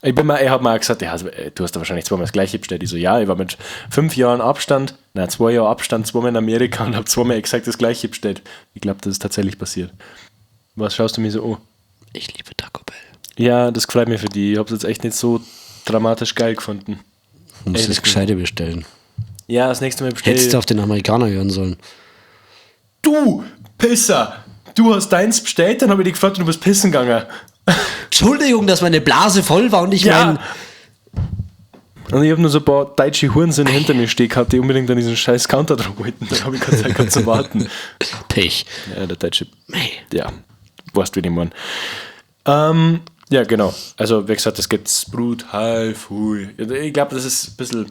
C: Er hat mir auch gesagt, ja, also, du hast da wahrscheinlich zweimal das gleiche bestellt. Ich so, ja, ich war mit 5 Jahren Abstand, nein, 2 Jahre Abstand, zweimal in Amerika und habe zweimal exakt das gleiche bestellt. Ich glaube, das ist tatsächlich passiert. Was schaust du mir so an?
B: Ich liebe Taco Bell.
C: Ja, das freut mich für die. Ich habe es jetzt echt nicht so dramatisch geil gefunden.
B: Du musst
C: Ehrlich
B: das Gescheite bestellen.
C: Ja, das nächste Mal bestelle
B: Hättest du auf den Amerikaner hören sollen.
C: Du Pisser! Du hast deins bestellt, dann habe ich dich gefragt und du bist pissen gegangen.
B: Entschuldigung, dass meine Blase voll war und ich mein.
C: Und ich habe nur so ein paar deutsche Hurensöhne hinter mir stehen gehabt, die unbedingt an diesen scheiß Counter dran wollten. Dann habe ich keine Zeit gehabt zu warten.
B: Pech.
C: Ja, der deutsche.
B: Mei.
C: Ja, weißt wie ich meine. Ja, genau. Also, wie gesagt, das gibt's brutal viel. Ich glaube, das ist ein bisschen.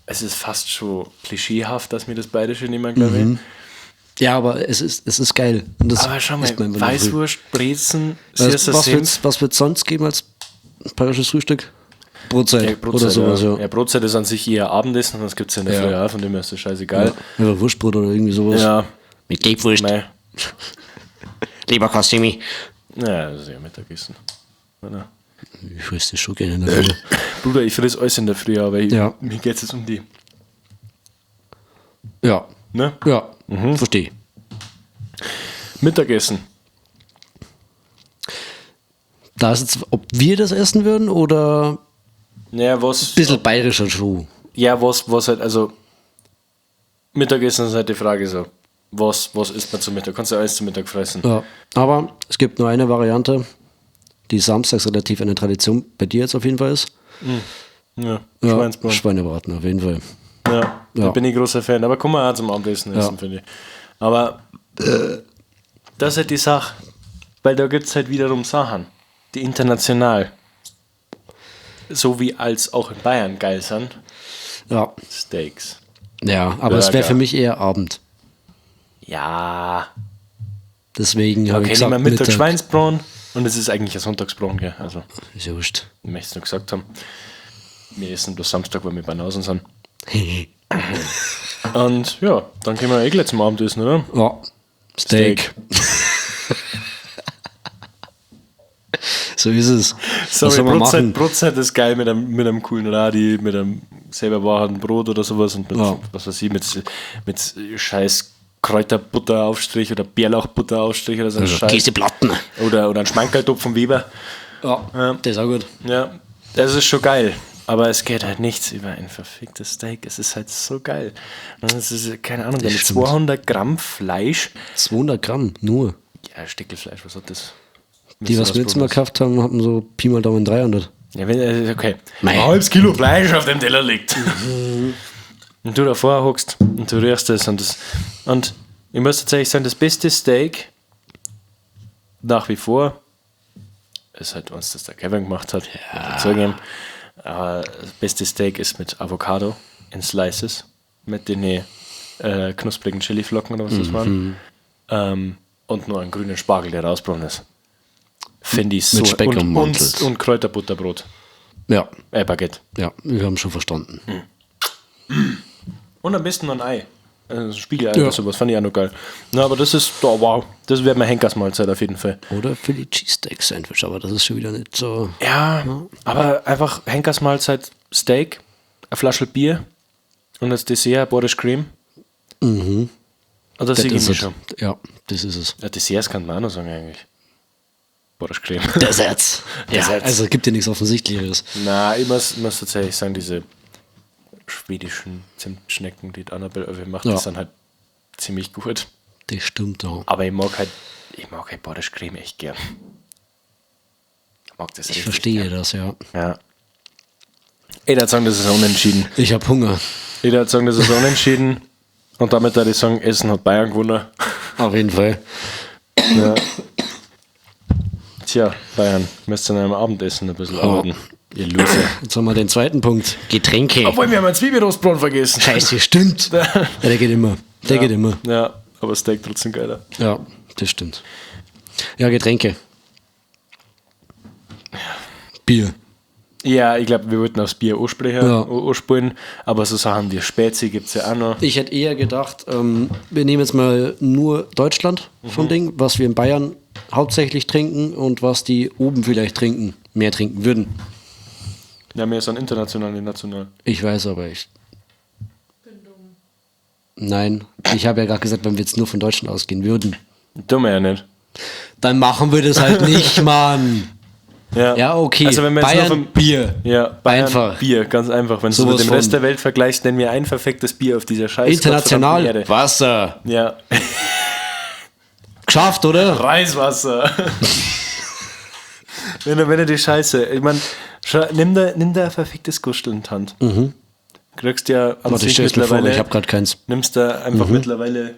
C: Es ist fast schon klischeehaft, dass mir das Bayerische nehmen, glaube ich.
B: Ja, aber es ist geil. Und das
C: Aber schau mal,
B: isst man immer in der Früh.
C: Weißwurst, Brezen,
B: Was,
C: süßer
B: was
C: Senf.
B: wird's, was wird's sonst geben als bayerisches Frühstück? Brotzeit,
C: Ja, Brotzeit,
B: oder sowas,
C: ja.
B: ja.
C: Ja, Brotzeit ist an sich eher Abendessen, das gibt es ja in der
B: Ja.
C: Früh auch, von dem her ist das scheißegal.
B: Ja. Einfach Wurstbrot oder irgendwie sowas.
C: Ja,
B: Mit Gelbwurst.
C: mei.
B: Leberkassemi.
C: Ja, das ist ja Mittagessen. Oder?
B: Ich fresse das schon gerne in der Früh.
C: Bruder, ich friss alles in der Früh, aber ich,
B: Ja.
C: mir geht es jetzt um die.
B: Ja.
C: Ne?
B: Ja, verstehe.
C: Mittagessen.
B: Da ist jetzt, ob wir das essen würden oder
C: Naja, was.
B: ein bisschen bayerischer Schuh.
C: Ja, was halt, also. Mittagessen ist halt die Frage so. Was isst man zum Mittag? Kannst du alles zum Mittag fressen?
B: Ja, aber es gibt nur eine Variante, die samstags relativ eine Tradition bei dir jetzt auf jeden Fall ist.
C: Ja,
B: Ja,
C: Schweinsbraten.
B: Schweinebraten auf jeden Fall.
C: Ja, da
B: Ja.
C: bin ich großer Fan. Aber kann man auch zum Abendessen essen,
B: Ja.
C: finde ich. Aber das ist halt die Sache. Weil da gibt es halt wiederum Sachen, die international so wie als auch in Bayern geil sind.
B: Ja,
C: Steaks.
B: ja, aber es wäre
C: Burger.
B: für mich eher Abend.
C: Ja.
B: Deswegen habe
C: Okay,
B: ich
C: nehmen
B: gesagt,
C: wir Mittag,
B: Mittag.
C: Schweinsbraten und es ist eigentlich ein Sonntagsbraten, gell? Also,
B: Ist ja wurscht.
C: ich möchte es nur gesagt haben. Wir essen bloß Samstag, weil wir Banausen sind. Und ja, dann gehen wir eh gleich zum Abendessen, oder?
B: Ja, Steak. So ist es. Was
C: Sorry,
B: soll man
C: Brotzeit,
B: machen?
C: Brotzeit ist geil mit einem coolen Radi, mit einem selber wahren Brot oder sowas und mit,
B: Ja.
C: was weiß ich, mit scheiß Kräuterbutteraufstrich oder Bärlauchbutteraufstrich oder so ein
B: Also,
C: Scheiß.
B: Käseplatten.
C: Oder ein Schmankerltopf vom Weber.
B: Ja, das ist auch gut.
C: Ja, das ist schon geil. Aber es geht halt nichts über ein verficktes Steak. Es ist halt so geil. Und es ist, keine Ahnung, deine
B: stimmt.
C: 200 Gramm Fleisch.
B: 200 Gramm nur.
C: Ja, Stickelfleisch, was hat das?
B: Die, was wir jetzt mal gekauft haben, haben so Pi mal Daumen 300.
C: Ja, wenn, okay.
B: Mei.
C: Ein halbes Kilo Fleisch auf dem Teller liegt. Und du davor hockst und du rührst es und das. Und ich muss tatsächlich sagen, das beste Steak nach wie vor ist halt uns, das der Kevin gemacht hat. Ja. Zugeben. Aber das beste Steak ist mit Avocado in Slices, mit den knusprigen Chiliflocken oder was das waren. Und nur einen grünen Spargel, der rausbraun ist. Finde ich so.
B: Mit Speck
C: und,
B: ummantelt.
C: und Kräuterbutterbrot.
B: Ja,
C: Baguette.
B: ja, wir haben schon verstanden.
C: Und am besten noch ein Ei. Also ein Spiegelei
B: Ja.
C: oder sowas, fand ich auch noch geil. Na, aber das ist, oh, wow, das wäre mein Henkersmahlzeit auf jeden Fall.
B: Oder Philly Cheesesteak Sandwich, aber das ist schon wieder nicht so.
C: Ja, aber einfach Henkersmahlzeit Steak, eine Flasche Bier und als Dessert Borisch Cream. Mhm. Und das sehe ich
B: ist
C: mich
B: es.
C: schon.
B: Ja, das ist es.
C: Ja, Desserts kann man auch noch sagen eigentlich. Borsch-Creme.
B: Desserts. Ja,
C: Desserts.
B: also gibt ja nichts Offensichtlicheres.
C: Na, ich muss tatsächlich sagen, diese schwedischen Zimtschnecken, die die Annabelle irgendwie macht,
B: Ja.
C: die sind halt ziemlich gut.
B: Das stimmt auch.
C: Aber ich mag halt Borsch-Creme echt gern. Ich mag das
B: Ich
C: richtig
B: verstehe das, ja.
C: gern. Ja. Ich würde sagen, das ist unentschieden.
B: Ich habe Hunger.
C: Ich würde sagen, das ist unentschieden. Und damit würde ich sagen, Essen hat Bayern gewonnen.
B: Auf jeden Fall.
C: Ja. Tja, Bayern, müsst ihr an einem Abendessen ein bisschen arbeiten. Ihr Loser.
B: Jetzt haben wir den zweiten Punkt. Getränke.
C: Obwohl, wir haben einen Zwiebelrostbrot vergessen.
B: Scheiße, stimmt. Ja, der geht immer. Der geht immer.
C: Ja, aber Steak trotzdem geiler.
B: Ja, das stimmt. Ja, Getränke. Bier.
C: Ja, ich glaube, wir wollten aufs Bier ansprechen,
B: Ja.
C: anspulen, aber so Sachen wie Spezi gibt es ja auch noch.
B: Ich hätte eher gedacht, wir nehmen jetzt mal nur Deutschland vom Ding, was wir in Bayern hauptsächlich trinken und was die oben vielleicht trinken, mehr trinken würden.
C: Ja, mehr ist dann international, nicht national.
B: Ich weiß aber, ich.
D: Bin dumm.
B: Nein, ich habe ja gerade gesagt, wenn wir jetzt nur von Deutschland ausgehen würden.
C: Dumm ja nicht.
B: Dann machen wir das halt nicht, Mann.
C: Ja,
B: Ja, okay.
C: Also wenn wir jetzt
B: Bayern,
C: nur vom
B: Bier.
C: Ja, Bayern,
B: Einfach.
C: Bier, ganz einfach. Wenn du
B: Sowas
C: mit dem
B: von.
C: Rest der Welt vergleichst, nenn mir ein verficktes Bier auf dieser scheiß
B: International.
C: gottverdammten Erde.
B: Wasser.
C: Ja.
B: Geschafft, oder?
C: Reiswasser. wenn du die Scheiße, ich meine, nimm da ein verficktes Gustel in die Hand. Kriegst ja an
B: Warte, ich
C: sich
B: stell's mir vor,
C: mittlerweile.
B: ich habe gerade keins.
C: Nimmst da einfach mittlerweile.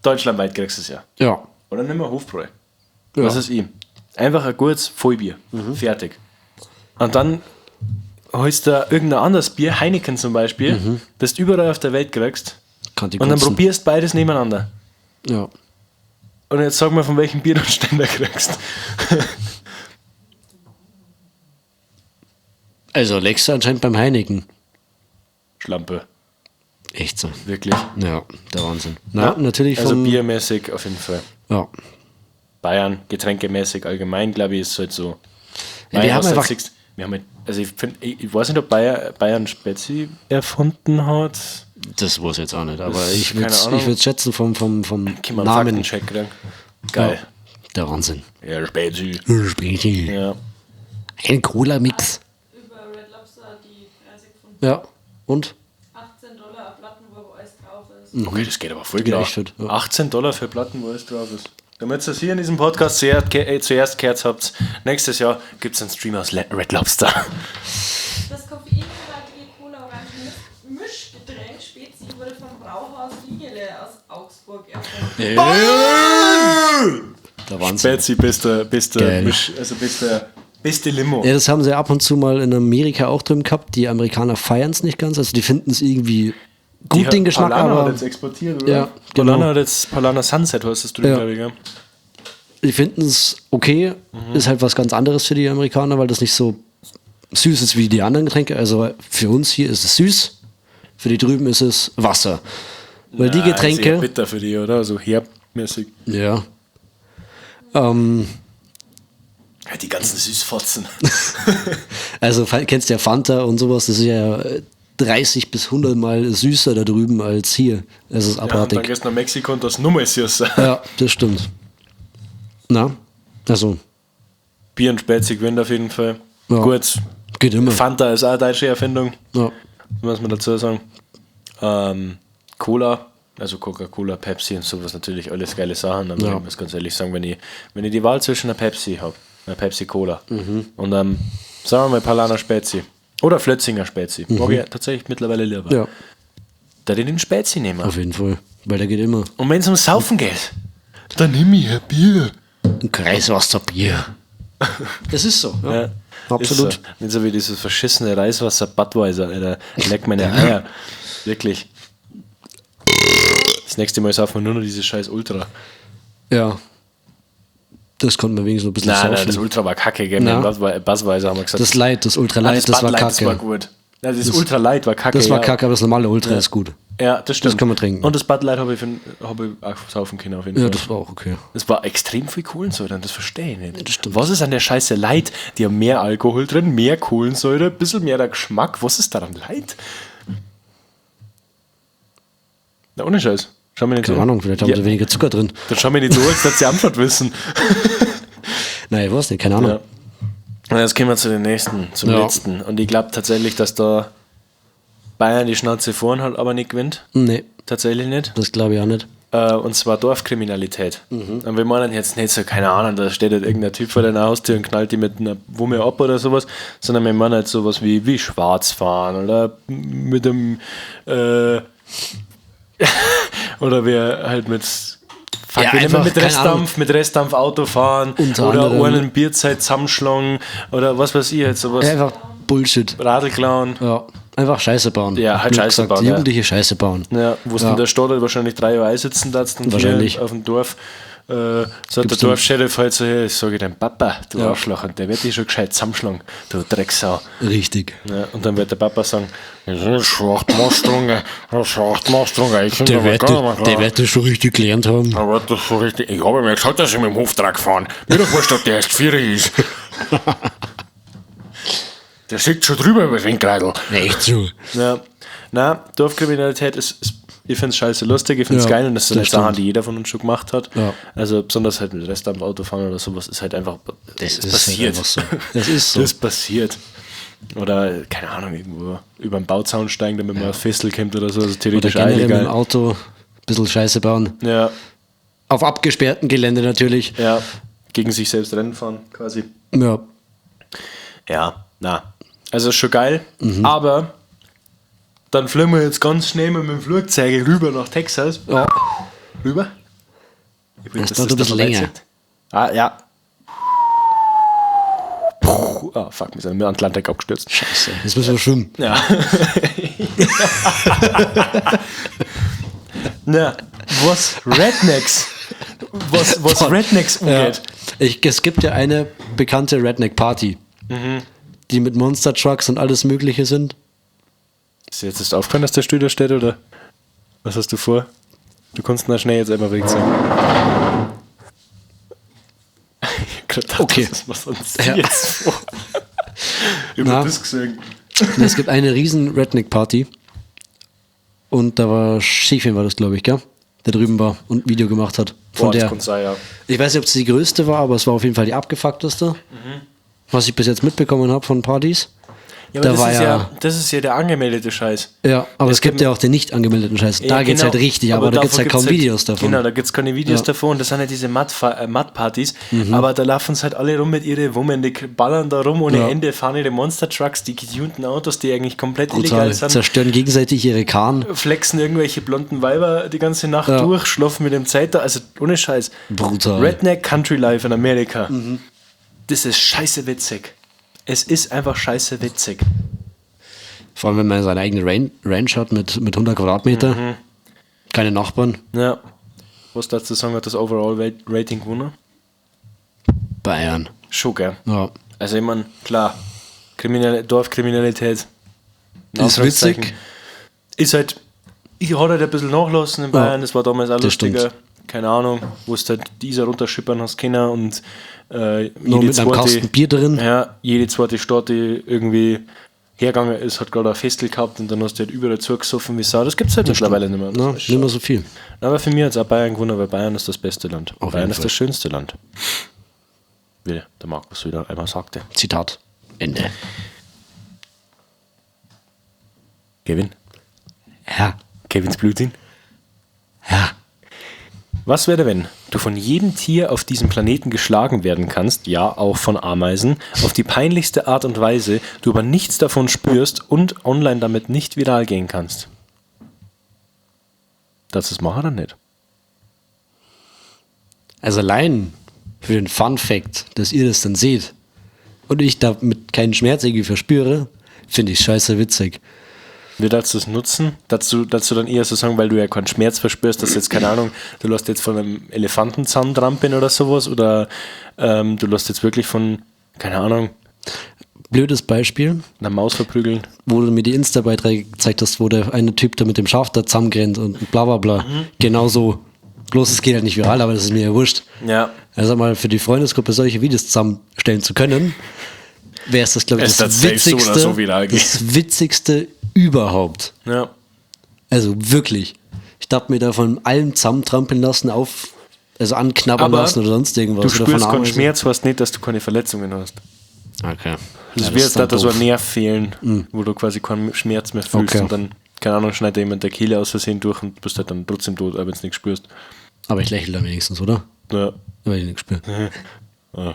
C: Deutschlandweit kriegst du es ja.
B: Ja.
C: Oder nimm mal Hofbräu.
B: Ja.
C: Was ist ihm? Einfach ein gutes Vollbier. Fertig. Und dann holst du irgendein anderes Bier, Heineken zum Beispiel, das du überall auf der Welt kriegst.
B: Kann die
C: Und dann
B: kotzen.
C: probierst beides nebeneinander.
B: Ja.
C: Und jetzt sag mal, von welchem Bier du einen Ständer kriegst.
B: Also Lexa anscheinend beim Heineken.
C: Schlampe.
B: Echt so.
C: Wirklich.
B: Ja, der Wahnsinn. Na, natürlich
C: Also
B: vom,
C: biermäßig auf jeden Fall.
B: Ja.
C: Bayern, getränkemäßig allgemein, glaube ich, ist halt so.
B: Ja, wir haben
C: was du
B: einfach-
C: halt siehst, wir haben halt, also ich, find, ich weiß nicht, ob Bayern Spezi erfunden hat.
B: Das weiß ich jetzt auch nicht, aber
C: Das-
B: ich
C: keine
B: würde
C: Ahnung.
B: ich würd's schätzen vom
C: Können wir einen
B: Namen.
C: Faktencheck kriegen. Geil.
B: Ja, der Wahnsinn.
C: Ja, Spezi.
B: Späti.
C: Ja.
B: Ein Cola-Mix.
D: Über Red Lobster die Preise gefunden.
B: Ja. Und?
D: 18 Dollar eine Platten, wo aber alles drauf ist.
C: Okay, das geht aber voll
B: Geht
C: klar.
B: echt fit, ja.
C: 18 Dollar für Platten, wo alles drauf ist. Damit ihr das hier in diesem Podcast zuerst gehört habt, nächstes Jahr gibt es einen Stream aus Red Lobster.
D: Das koffeinhaltige Cola-Orangen-Mischgetränk Spezi wurde vom Brauhaus Riegele aus Augsburg erfunden.
B: Der Wahnsinn.
C: Spezi, bester
B: Geil.
C: Misch, also beste Limo.
B: Ja, das haben sie ab und zu mal in Amerika auch drin gehabt. Die Amerikaner feiern es nicht ganz. Also die finden es irgendwie gut,
C: Die
B: den Geschmack,
C: Paulaner
B: aber
C: hat jetzt exportiert, oder?
B: Ja, genau.
C: Paulaner hat jetzt Paulaner Sunset heißt das drüben,
B: Ja.
C: glaube ich, gell?
B: die finden es okay. Ist halt was ganz anderes für die Amerikaner, weil das nicht so süß ist wie die anderen Getränke. Also für uns hier ist es süß, für die drüben ist es Wasser. Weil die
C: Na, Ist eher
B: Getränke.
C: bitter für die, oder? So herbmäßig.
B: Ja.
C: Ja, die ganzen Süßfotzen.
B: Also kennst du ja Fanta und sowas, das ist ja 30 bis 100 Mal süßer da drüben als hier. Es ist
C: Ja, und
B: abartig.
C: dann gehst du nach Mexiko und das Nummer ist süßer.
B: Ja, das stimmt. Na, also,
C: Bier und Spezi gewinnt auf jeden Fall.
B: Ja.
C: Gut.
B: geht immer.
C: Fanta ist auch eine deutsche Erfindung,
B: Ja.
C: muss man dazu sagen. Cola, also Coca-Cola, Pepsi und sowas natürlich alles geile Sachen. Aber
B: Ja.
C: ich muss ganz ehrlich sagen, wenn ich die Wahl zwischen einer Pepsi habe, einer Pepsi Cola und einem, sagen wir mal, Paulaner Spezi oder Flötzinger Spezi, mag ich tatsächlich mittlerweile lieber.
B: Mhm. Ja,
C: Da den Spezi nehmen.
B: auf jeden Fall. Weil der geht immer.
C: Und wenn es ums Saufen geht, dann nimm ich ein Bier.
B: Ein Kreiswasserbier. Das ist so. Ja.
C: Ja,
B: Absolut.
C: Ist so. Nicht so wie dieses verschissene Reiswasser Budweiser, Alter. Leck meine Eier. Wirklich. Das nächste Mal saufen wir nur noch dieses scheiß Ultra.
B: Ja. Das konnte man wenigstens noch ein bisschen
C: Nein, nein,
B: saufen.
C: das Ultra war kacke, gell?
B: Na.
C: Mit dem Budweiser haben wir gesagt.
B: Das Light, das
C: Ah,
B: Ultralight, das,
C: Bud
B: war
C: Light,
B: kacke.
C: Das war gut. Nein, das, Ultra Light war kacke.
B: Das war
C: ja.
B: kacke, aber das normale Ultra ist gut.
C: Ja, das stimmt.
B: Das kann man trinken.
C: Und das Bud Light habe ich, hab ich auch saufen können auf jeden
B: Ja,
C: Fall.
B: das war auch okay.
C: Es war extrem viel Kohlensäure und das verstehe ich nicht.
B: das stimmt.
C: Was ist an der Scheiße Leid? Die haben mehr Alkohol drin, mehr Kohlensäure, ein bisschen mehr der Geschmack. Was ist daran Leid? Na, ohne Scheiß. Schau mir nicht
B: Keine
C: so.
B: Ahnung, vielleicht haben
C: ja,
B: sie weniger Zucker drin.
C: Dann schau mir nicht so, als dass sie Antwort wissen.
B: Nein, ich weiß nicht, keine Ahnung.
C: Ja. Und jetzt kommen wir zu den nächsten, zum letzten. Und ich glaube tatsächlich, dass da Bayern die Schnauze vorn hat, aber nicht gewinnt.
B: Nee,
C: Tatsächlich nicht.
B: das glaube ich auch nicht.
C: Und zwar Dorfkriminalität. Und wir meinen jetzt nicht so, keine Ahnung, da steht halt irgendein Typ vor deiner Haustür und knallt die mit einer Wumme ab oder sowas, sondern wir meinen halt sowas wie Schwarzfahren oder mit dem oder wir halt mit Fuck,
B: Ja,
C: wie nennt man
B: einfach,
C: mit
B: keine
C: Restdampf, mit Restdampf Auto fahren
B: Unter
C: oder
B: anderem.
C: einen Bierzeit zusammenschlagen oder was weiß ich, halt sowas.
B: Einfach Bullshit.
C: Radl klauen.
B: Ja, einfach Scheiße bauen.
C: Ja, halt
B: Blöd
C: Scheiße
B: gesagt,
C: bauen, ja.
B: Jugendliche Scheiße bauen.
C: Ja, wo es
B: Ja.
C: in der Stadt halt wahrscheinlich 3 Jahre einsitzen darfst und
B: Wahrscheinlich.
C: hier auf dem Dorf sagt der
B: Gibt's dann-
C: Dorfsheriff halt so, hey, ich sage deinem Papa, du
B: Ja.
C: Arschloch, und der wird dich schon gescheit zusammenschlagen, du Drecksau.
B: Richtig.
C: Ja, und dann wird der Papa sagen,
B: Der wird das schon richtig gelernt haben.
F: Aber das so richtig. Ich habe mir gesagt, dass ich mit dem Hoftrag fahren. Mir doch wurscht, ob der erst 4 ist. Der sieht schon drüber über das Windkreidel.
B: Echt so.
C: ja, na, Dorfkriminalität ist ich finde es scheiße lustig, ich finde es
B: Ja,
C: geil und das sind
B: das
C: halt Sachen,
B: stimmt.
C: die jeder von uns schon gemacht hat.
B: Ja.
C: Also besonders halt mit Rest am Auto fahren oder sowas ist halt einfach,
B: Das
C: das
B: ist
C: passiert.
B: Halt einfach so. Das ist so.
C: Das passiert. Oder, keine Ahnung, irgendwo über den Bauzaun steigen, damit man auf Festel kommt oder so. Also
B: Oder
C: theoretisch auch
B: generell mit dem
C: illegal.
B: Auto ein bisschen Scheiße bauen.
C: Ja,
B: Auf abgesperrtem Gelände natürlich.
C: ja. Gegen sich selbst Rennen fahren, quasi.
B: Ja.
C: Ja, na. Also ist schon geil,
B: Mhm.
C: aber dann fliegen wir jetzt ganz schnell mal mit dem Flugzeug rüber nach Texas.
B: Ja.
C: Rüber? Ich will,
B: Das
C: dass
B: dauert ein bisschen
C: da
B: länger.
C: vorbeizieht. Ah, ja. Puh, ah, fuck, wir sind im Atlantik abgestürzt.
B: Scheiße. Jetzt müssen wir schwimmen.
C: Ja. Na, was Rednecks, was Rednecks umgeht.
B: Ja. Es gibt ja eine bekannte Redneck-Party, die mit Monster Trucks und alles Mögliche sind.
C: Ist dir jetzt erst aufgefallen, dass der Stuhl da steht, oder? Was hast du vor? Du kannst ihn schnell jetzt einmal weg sein. Ich hab grad gedacht,
B: Okay.
C: Was, was sonst
B: Ja.
C: jetzt vor? Über
B: Na.
C: das gesehen.
B: Und es gibt eine riesen Redneck-Party. Und da war Schäfchen, war das, glaube ich, gell? Der drüben war und ein Video gemacht hat. Von
C: Boah, das
B: der.
C: kann sein, ja.
B: Ich weiß nicht, ob es die größte war, aber es war auf jeden Fall die abgefuckteste. Was ich bis jetzt mitbekommen habe von Partys.
C: Ja, aber
B: Da
C: das,
B: war
C: ist
B: ja-
C: ja, das ist ja der angemeldete Scheiß.
B: Ja, aber es
C: Es
B: gibt
C: gibt-
B: ja auch den nicht angemeldeten Scheiß. Da
C: Ja,
B: geht's
C: genau.
B: halt richtig, aber, da gibt's
C: davon
B: halt kaum Videos davon.
C: Genau, da gibt es keine Videos
B: Ja. Mhm.
C: davon. Und das sind ja diese Mud-Partys. Aber da laufen sie halt alle rum mit ihren Wummen, die ballern da rum ohne
B: Ja.
C: Ende, fahren ihre Monster-Trucks, die getunten Autos, die eigentlich komplett
B: Brutal.
C: illegal sind.
B: Zerstören gegenseitig ihre Karren.
C: Flexen irgendwelche blonden Weiber die ganze Nacht
B: Ja.
C: durch, schlafen mit dem Zelt da. Also ohne Scheiß.
B: Brutal. Mhm.
C: Redneck Country Life in Amerika. Das ist scheiße witzig. Es ist einfach scheiße witzig.
B: Vor allem, wenn man seine eigene Ranch hat mit 100 Quadratmeter.
C: Mhm.
B: Keine Nachbarn.
C: Ja. Was dazu sagen, hat das Overall Rating gewonnen?
B: Bayern.
C: Schon, gell?
B: Ja.
C: Also ich meine, klar, Dorfkriminalität. in
B: Ist
C: Anführungszeichen,
B: witzig.
C: Ist halt, ich hatte halt ein bisschen nachlassen in Bayern,
B: Ja,
C: das war damals auch
B: das
C: lustiger.
B: stimmt.
C: Keine Ahnung, wo es halt die Isar runterschippern hast können und
B: Nur mit einem Kasten Bier drin.
C: Ja, jede zweite Stadt, die irgendwie hergegangen ist, hat gerade ein Festel gehabt und dann hast du halt überall zugesoffen wie Sau. Das gibt es halt mittlerweile nicht mehr.
B: Na, nicht mehr so viel.
C: Aber für mich hat es auch Bayern gewonnen, weil Bayern ist das beste Land.
B: Auf
C: Bayern
B: jeden
C: ist
B: Fall.
C: das schönste Land. Wie der Markus wieder einmal sagte.
B: Zitat. Ende.
C: Kevin?
B: Ja.
C: Kevins Blutding?
B: Ja.
C: Was wäre, wenn du von jedem Tier auf diesem Planeten geschlagen werden kannst, ja, auch von Ameisen, auf die peinlichste Art und Weise, du aber nichts davon spürst und online damit nicht viral gehen kannst? Das ist machen oder nicht?
B: Also allein für den Fun Fact, dass ihr das dann seht und ich damit keinen Schmerz irgendwie verspüre, finde ich scheiße witzig.
C: Wie darfst du es nutzen? Dazu dann eher so sagen, weil du ja keinen Schmerz verspürst, dass jetzt, keine Ahnung, du lässt jetzt von einem Elefantenzahn trampeln oder sowas oder du lässt jetzt wirklich von, keine Ahnung,
B: Blödes Beispiel,
C: einer Maus verprügeln.
B: wo du mir die Insta-Beiträge gezeigt hast, wo der eine Typ da mit dem Schaf da zusammenrennt und bla bla bla. Genau so. Bloß es geht halt nicht viral, aber das ist mir ja wurscht.
C: Ja.
B: Also mal für die Freundesgruppe solche Videos zusammenstellen zu können, wäre es das, glaube ich,
F: Es
B: das
F: das safe so oder
B: Witzigste,
F: so viral geht.
B: das Witzigste überhaupt.
C: Ja.
B: Also wirklich. Ich darf mir da von allem zusammentrampeln lassen, auf Also anknabbern
C: Aber
B: lassen oder sonst irgendwas.
C: Du
B: oder
C: spürst
B: von
C: keinen
B: Ameisen.
C: Schmerz, weißt nicht, dass du keine Verletzungen hast.
B: Okay.
C: Das
B: Ja,
C: wäre
B: ist dann
C: da so ein
B: doof.
C: Nerv fehlen, wo du quasi keinen Schmerz mehr fühlst
B: Okay.
C: und dann, keine Ahnung, schneidet dir jemand der Kehle aus Versehen durch und bist halt dann trotzdem tot, aber wenn du nichts spürst.
B: Aber ich lächle dann wenigstens, oder?
C: Ja.
B: Weil ich nichts spüre.
C: Ah.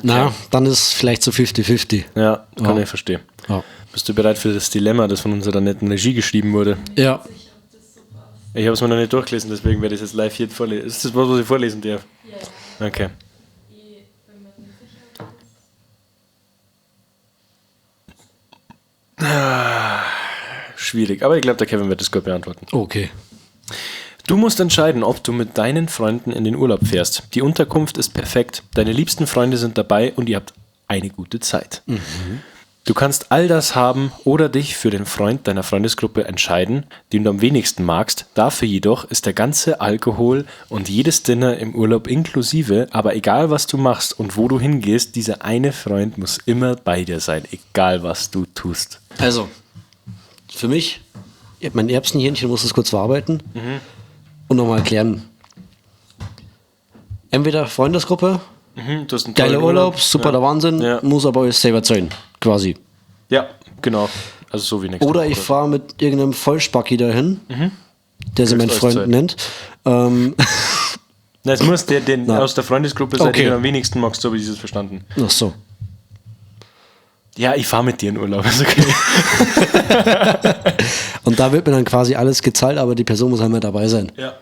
B: Na, dann ist vielleicht so 50-50.
C: Ja, kann
B: Ja.
C: ich verstehen.
B: Ja.
C: Bist du bereit für das Dilemma, das von unserer netten Regie geschrieben wurde?
B: Ja.
C: Ich habe es mir noch nicht durchgelesen, deswegen werde ich es jetzt live hier vorlesen. Ist das was, was ich vorlesen darf?
D: Ja,
C: Okay.
D: ich bin mir nicht sicher.
C: Schwierig, aber ich glaube, der Kevin wird das gut beantworten.
B: Okay.
C: Du musst entscheiden, ob du mit deinen Freunden in den Urlaub fährst. Die Unterkunft ist perfekt, deine liebsten Freunde sind dabei und ihr habt eine gute Zeit. Du kannst all das haben oder dich für den Freund deiner Freundesgruppe entscheiden, den du am wenigsten magst. Dafür jedoch ist der ganze Alkohol und jedes Dinner im Urlaub inklusive. Aber egal, was du machst und wo du hingehst, dieser eine Freund muss immer bei dir sein, egal was du tust.
B: Also, für mich, mein Erbsenhähnchen muss es kurz verarbeiten und nochmal erklären. Entweder Freundesgruppe,
C: Du hast einen
B: geiler
C: tollen
B: Urlaub, super
C: ja.
B: der Wahnsinn,
C: Ja.
B: muss aber alles selber zahlen, quasi.
C: Ja, genau. Also so wie nächste
B: Oder
C: Woche.
B: ich fahre mit irgendeinem Vollspacki dahin, der sich mein
C: Kriegst
B: Freund
C: alles
B: nennt.
C: Na, es muss der, den
B: Na.
C: aus der Freundesgruppe sein,
B: Okay.
C: den du am wenigsten magst, so habe ich das verstanden.
B: Ach so.
C: Ja, ich fahre mit dir in Urlaub, ist okay.
B: Und da wird mir dann quasi alles gezahlt, aber die Person muss einmal dabei sein.
C: Ja.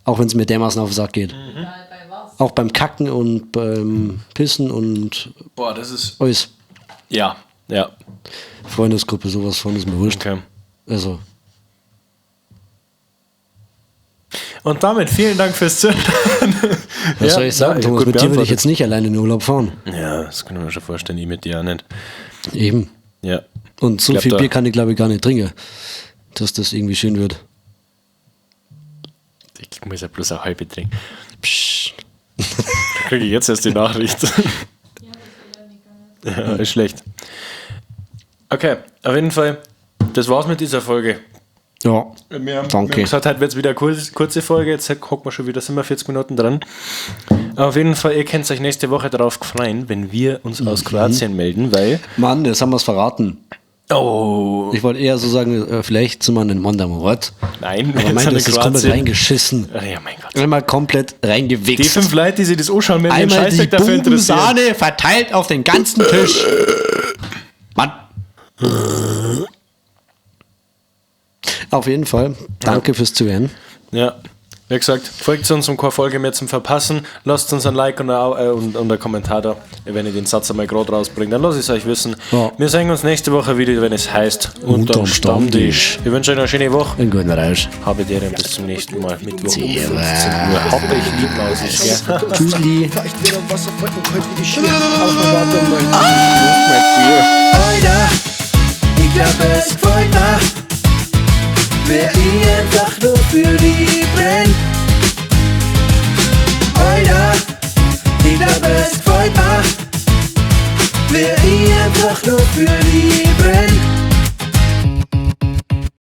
B: Auch wenn es mir dermaßen auf den Sack geht.
C: Mhm.
D: Egal bei was.
B: Auch beim Kacken und beim Pissen und
C: Boah, das ist.
B: alles.
C: Ja, ja.
B: Freundesgruppe, sowas von ist mir wurscht.
C: Okay.
B: Also,
C: Und damit vielen Dank fürs Zuhören.
B: was
C: Ja,
B: soll ich sagen,
C: na,
B: Thomas?
C: gut
B: Mit dir würde ich
C: beantwortet.
B: jetzt nicht alleine in den Urlaub fahren.
C: Ja, das können wir schon vorstellen, ich mit dir auch nicht.
B: Eben.
C: Ja.
B: Und so
C: Glaub,
B: viel
C: da-
B: Bier kann ich, glaube ich, gar nicht trinken, dass das irgendwie schön wird.
C: Ich muss ja bloß eine halbe trinken.
B: Psst.
C: Da kriege ich jetzt erst die Nachricht. Ja, ist schlecht. Okay, auf jeden Fall, das war's mit dieser Folge.
B: Ja.
C: Wir haben,
B: Danke.
C: Wir haben gesagt, heute wird es wieder eine kurze Folge. Jetzt gucken wir schon wieder, sind wir 40 Minuten dran. Auf jeden Fall, ihr könnt euch nächste Woche darauf freuen, wenn wir uns aus Kroatien melden, weil.
B: Mann, jetzt haben wir es verraten.
C: Oh,
B: Ich wollte eher so sagen, vielleicht sind wir in den Ort.
C: nein,
B: Aber
C: wir
B: mein,
C: sind in
B: das ist komplett
C: Kroatien.
B: reingeschissen.
C: Ah, Ja, mein Gott.
B: Einmal komplett reingewichst.
C: Die fünf Leute, die sich das anschauen, werden den
B: Einmal die
C: Scheißdreck dafür interessieren.
B: Sahne verteilt auf den ganzen Tisch. Mann. Auf jeden Fall, danke fürs Zuhören.
C: Ja. Wie gesagt, folgt uns, um keine Folge mehr zum Verpassen. Lasst uns ein Like und ein Kommentar da, wenn ich den Satz einmal gerade rausbringe. Dann lasst es euch wissen.
B: Ja.
C: Wir sehen uns nächste Woche wieder, wenn es heißt
B: Unterm Stammtisch.
C: Ich wünsche euch eine schöne Woche.
B: Einen guten Rausch.
C: Habe die Ehre und bis zum nächsten Mal. Mittwoch um 15 Uhr. Hab euch lieb, Lausis, gell?
B: Tschüssli.
A: Vielleicht wieder Wasser und kalt wie die Schier. Aber warte mal, Alter, ich glaub es gefällt mir, wer ich einfach nur für die brenn. Alter, ich glaub es gefällt mir, wer ich einfach nur für die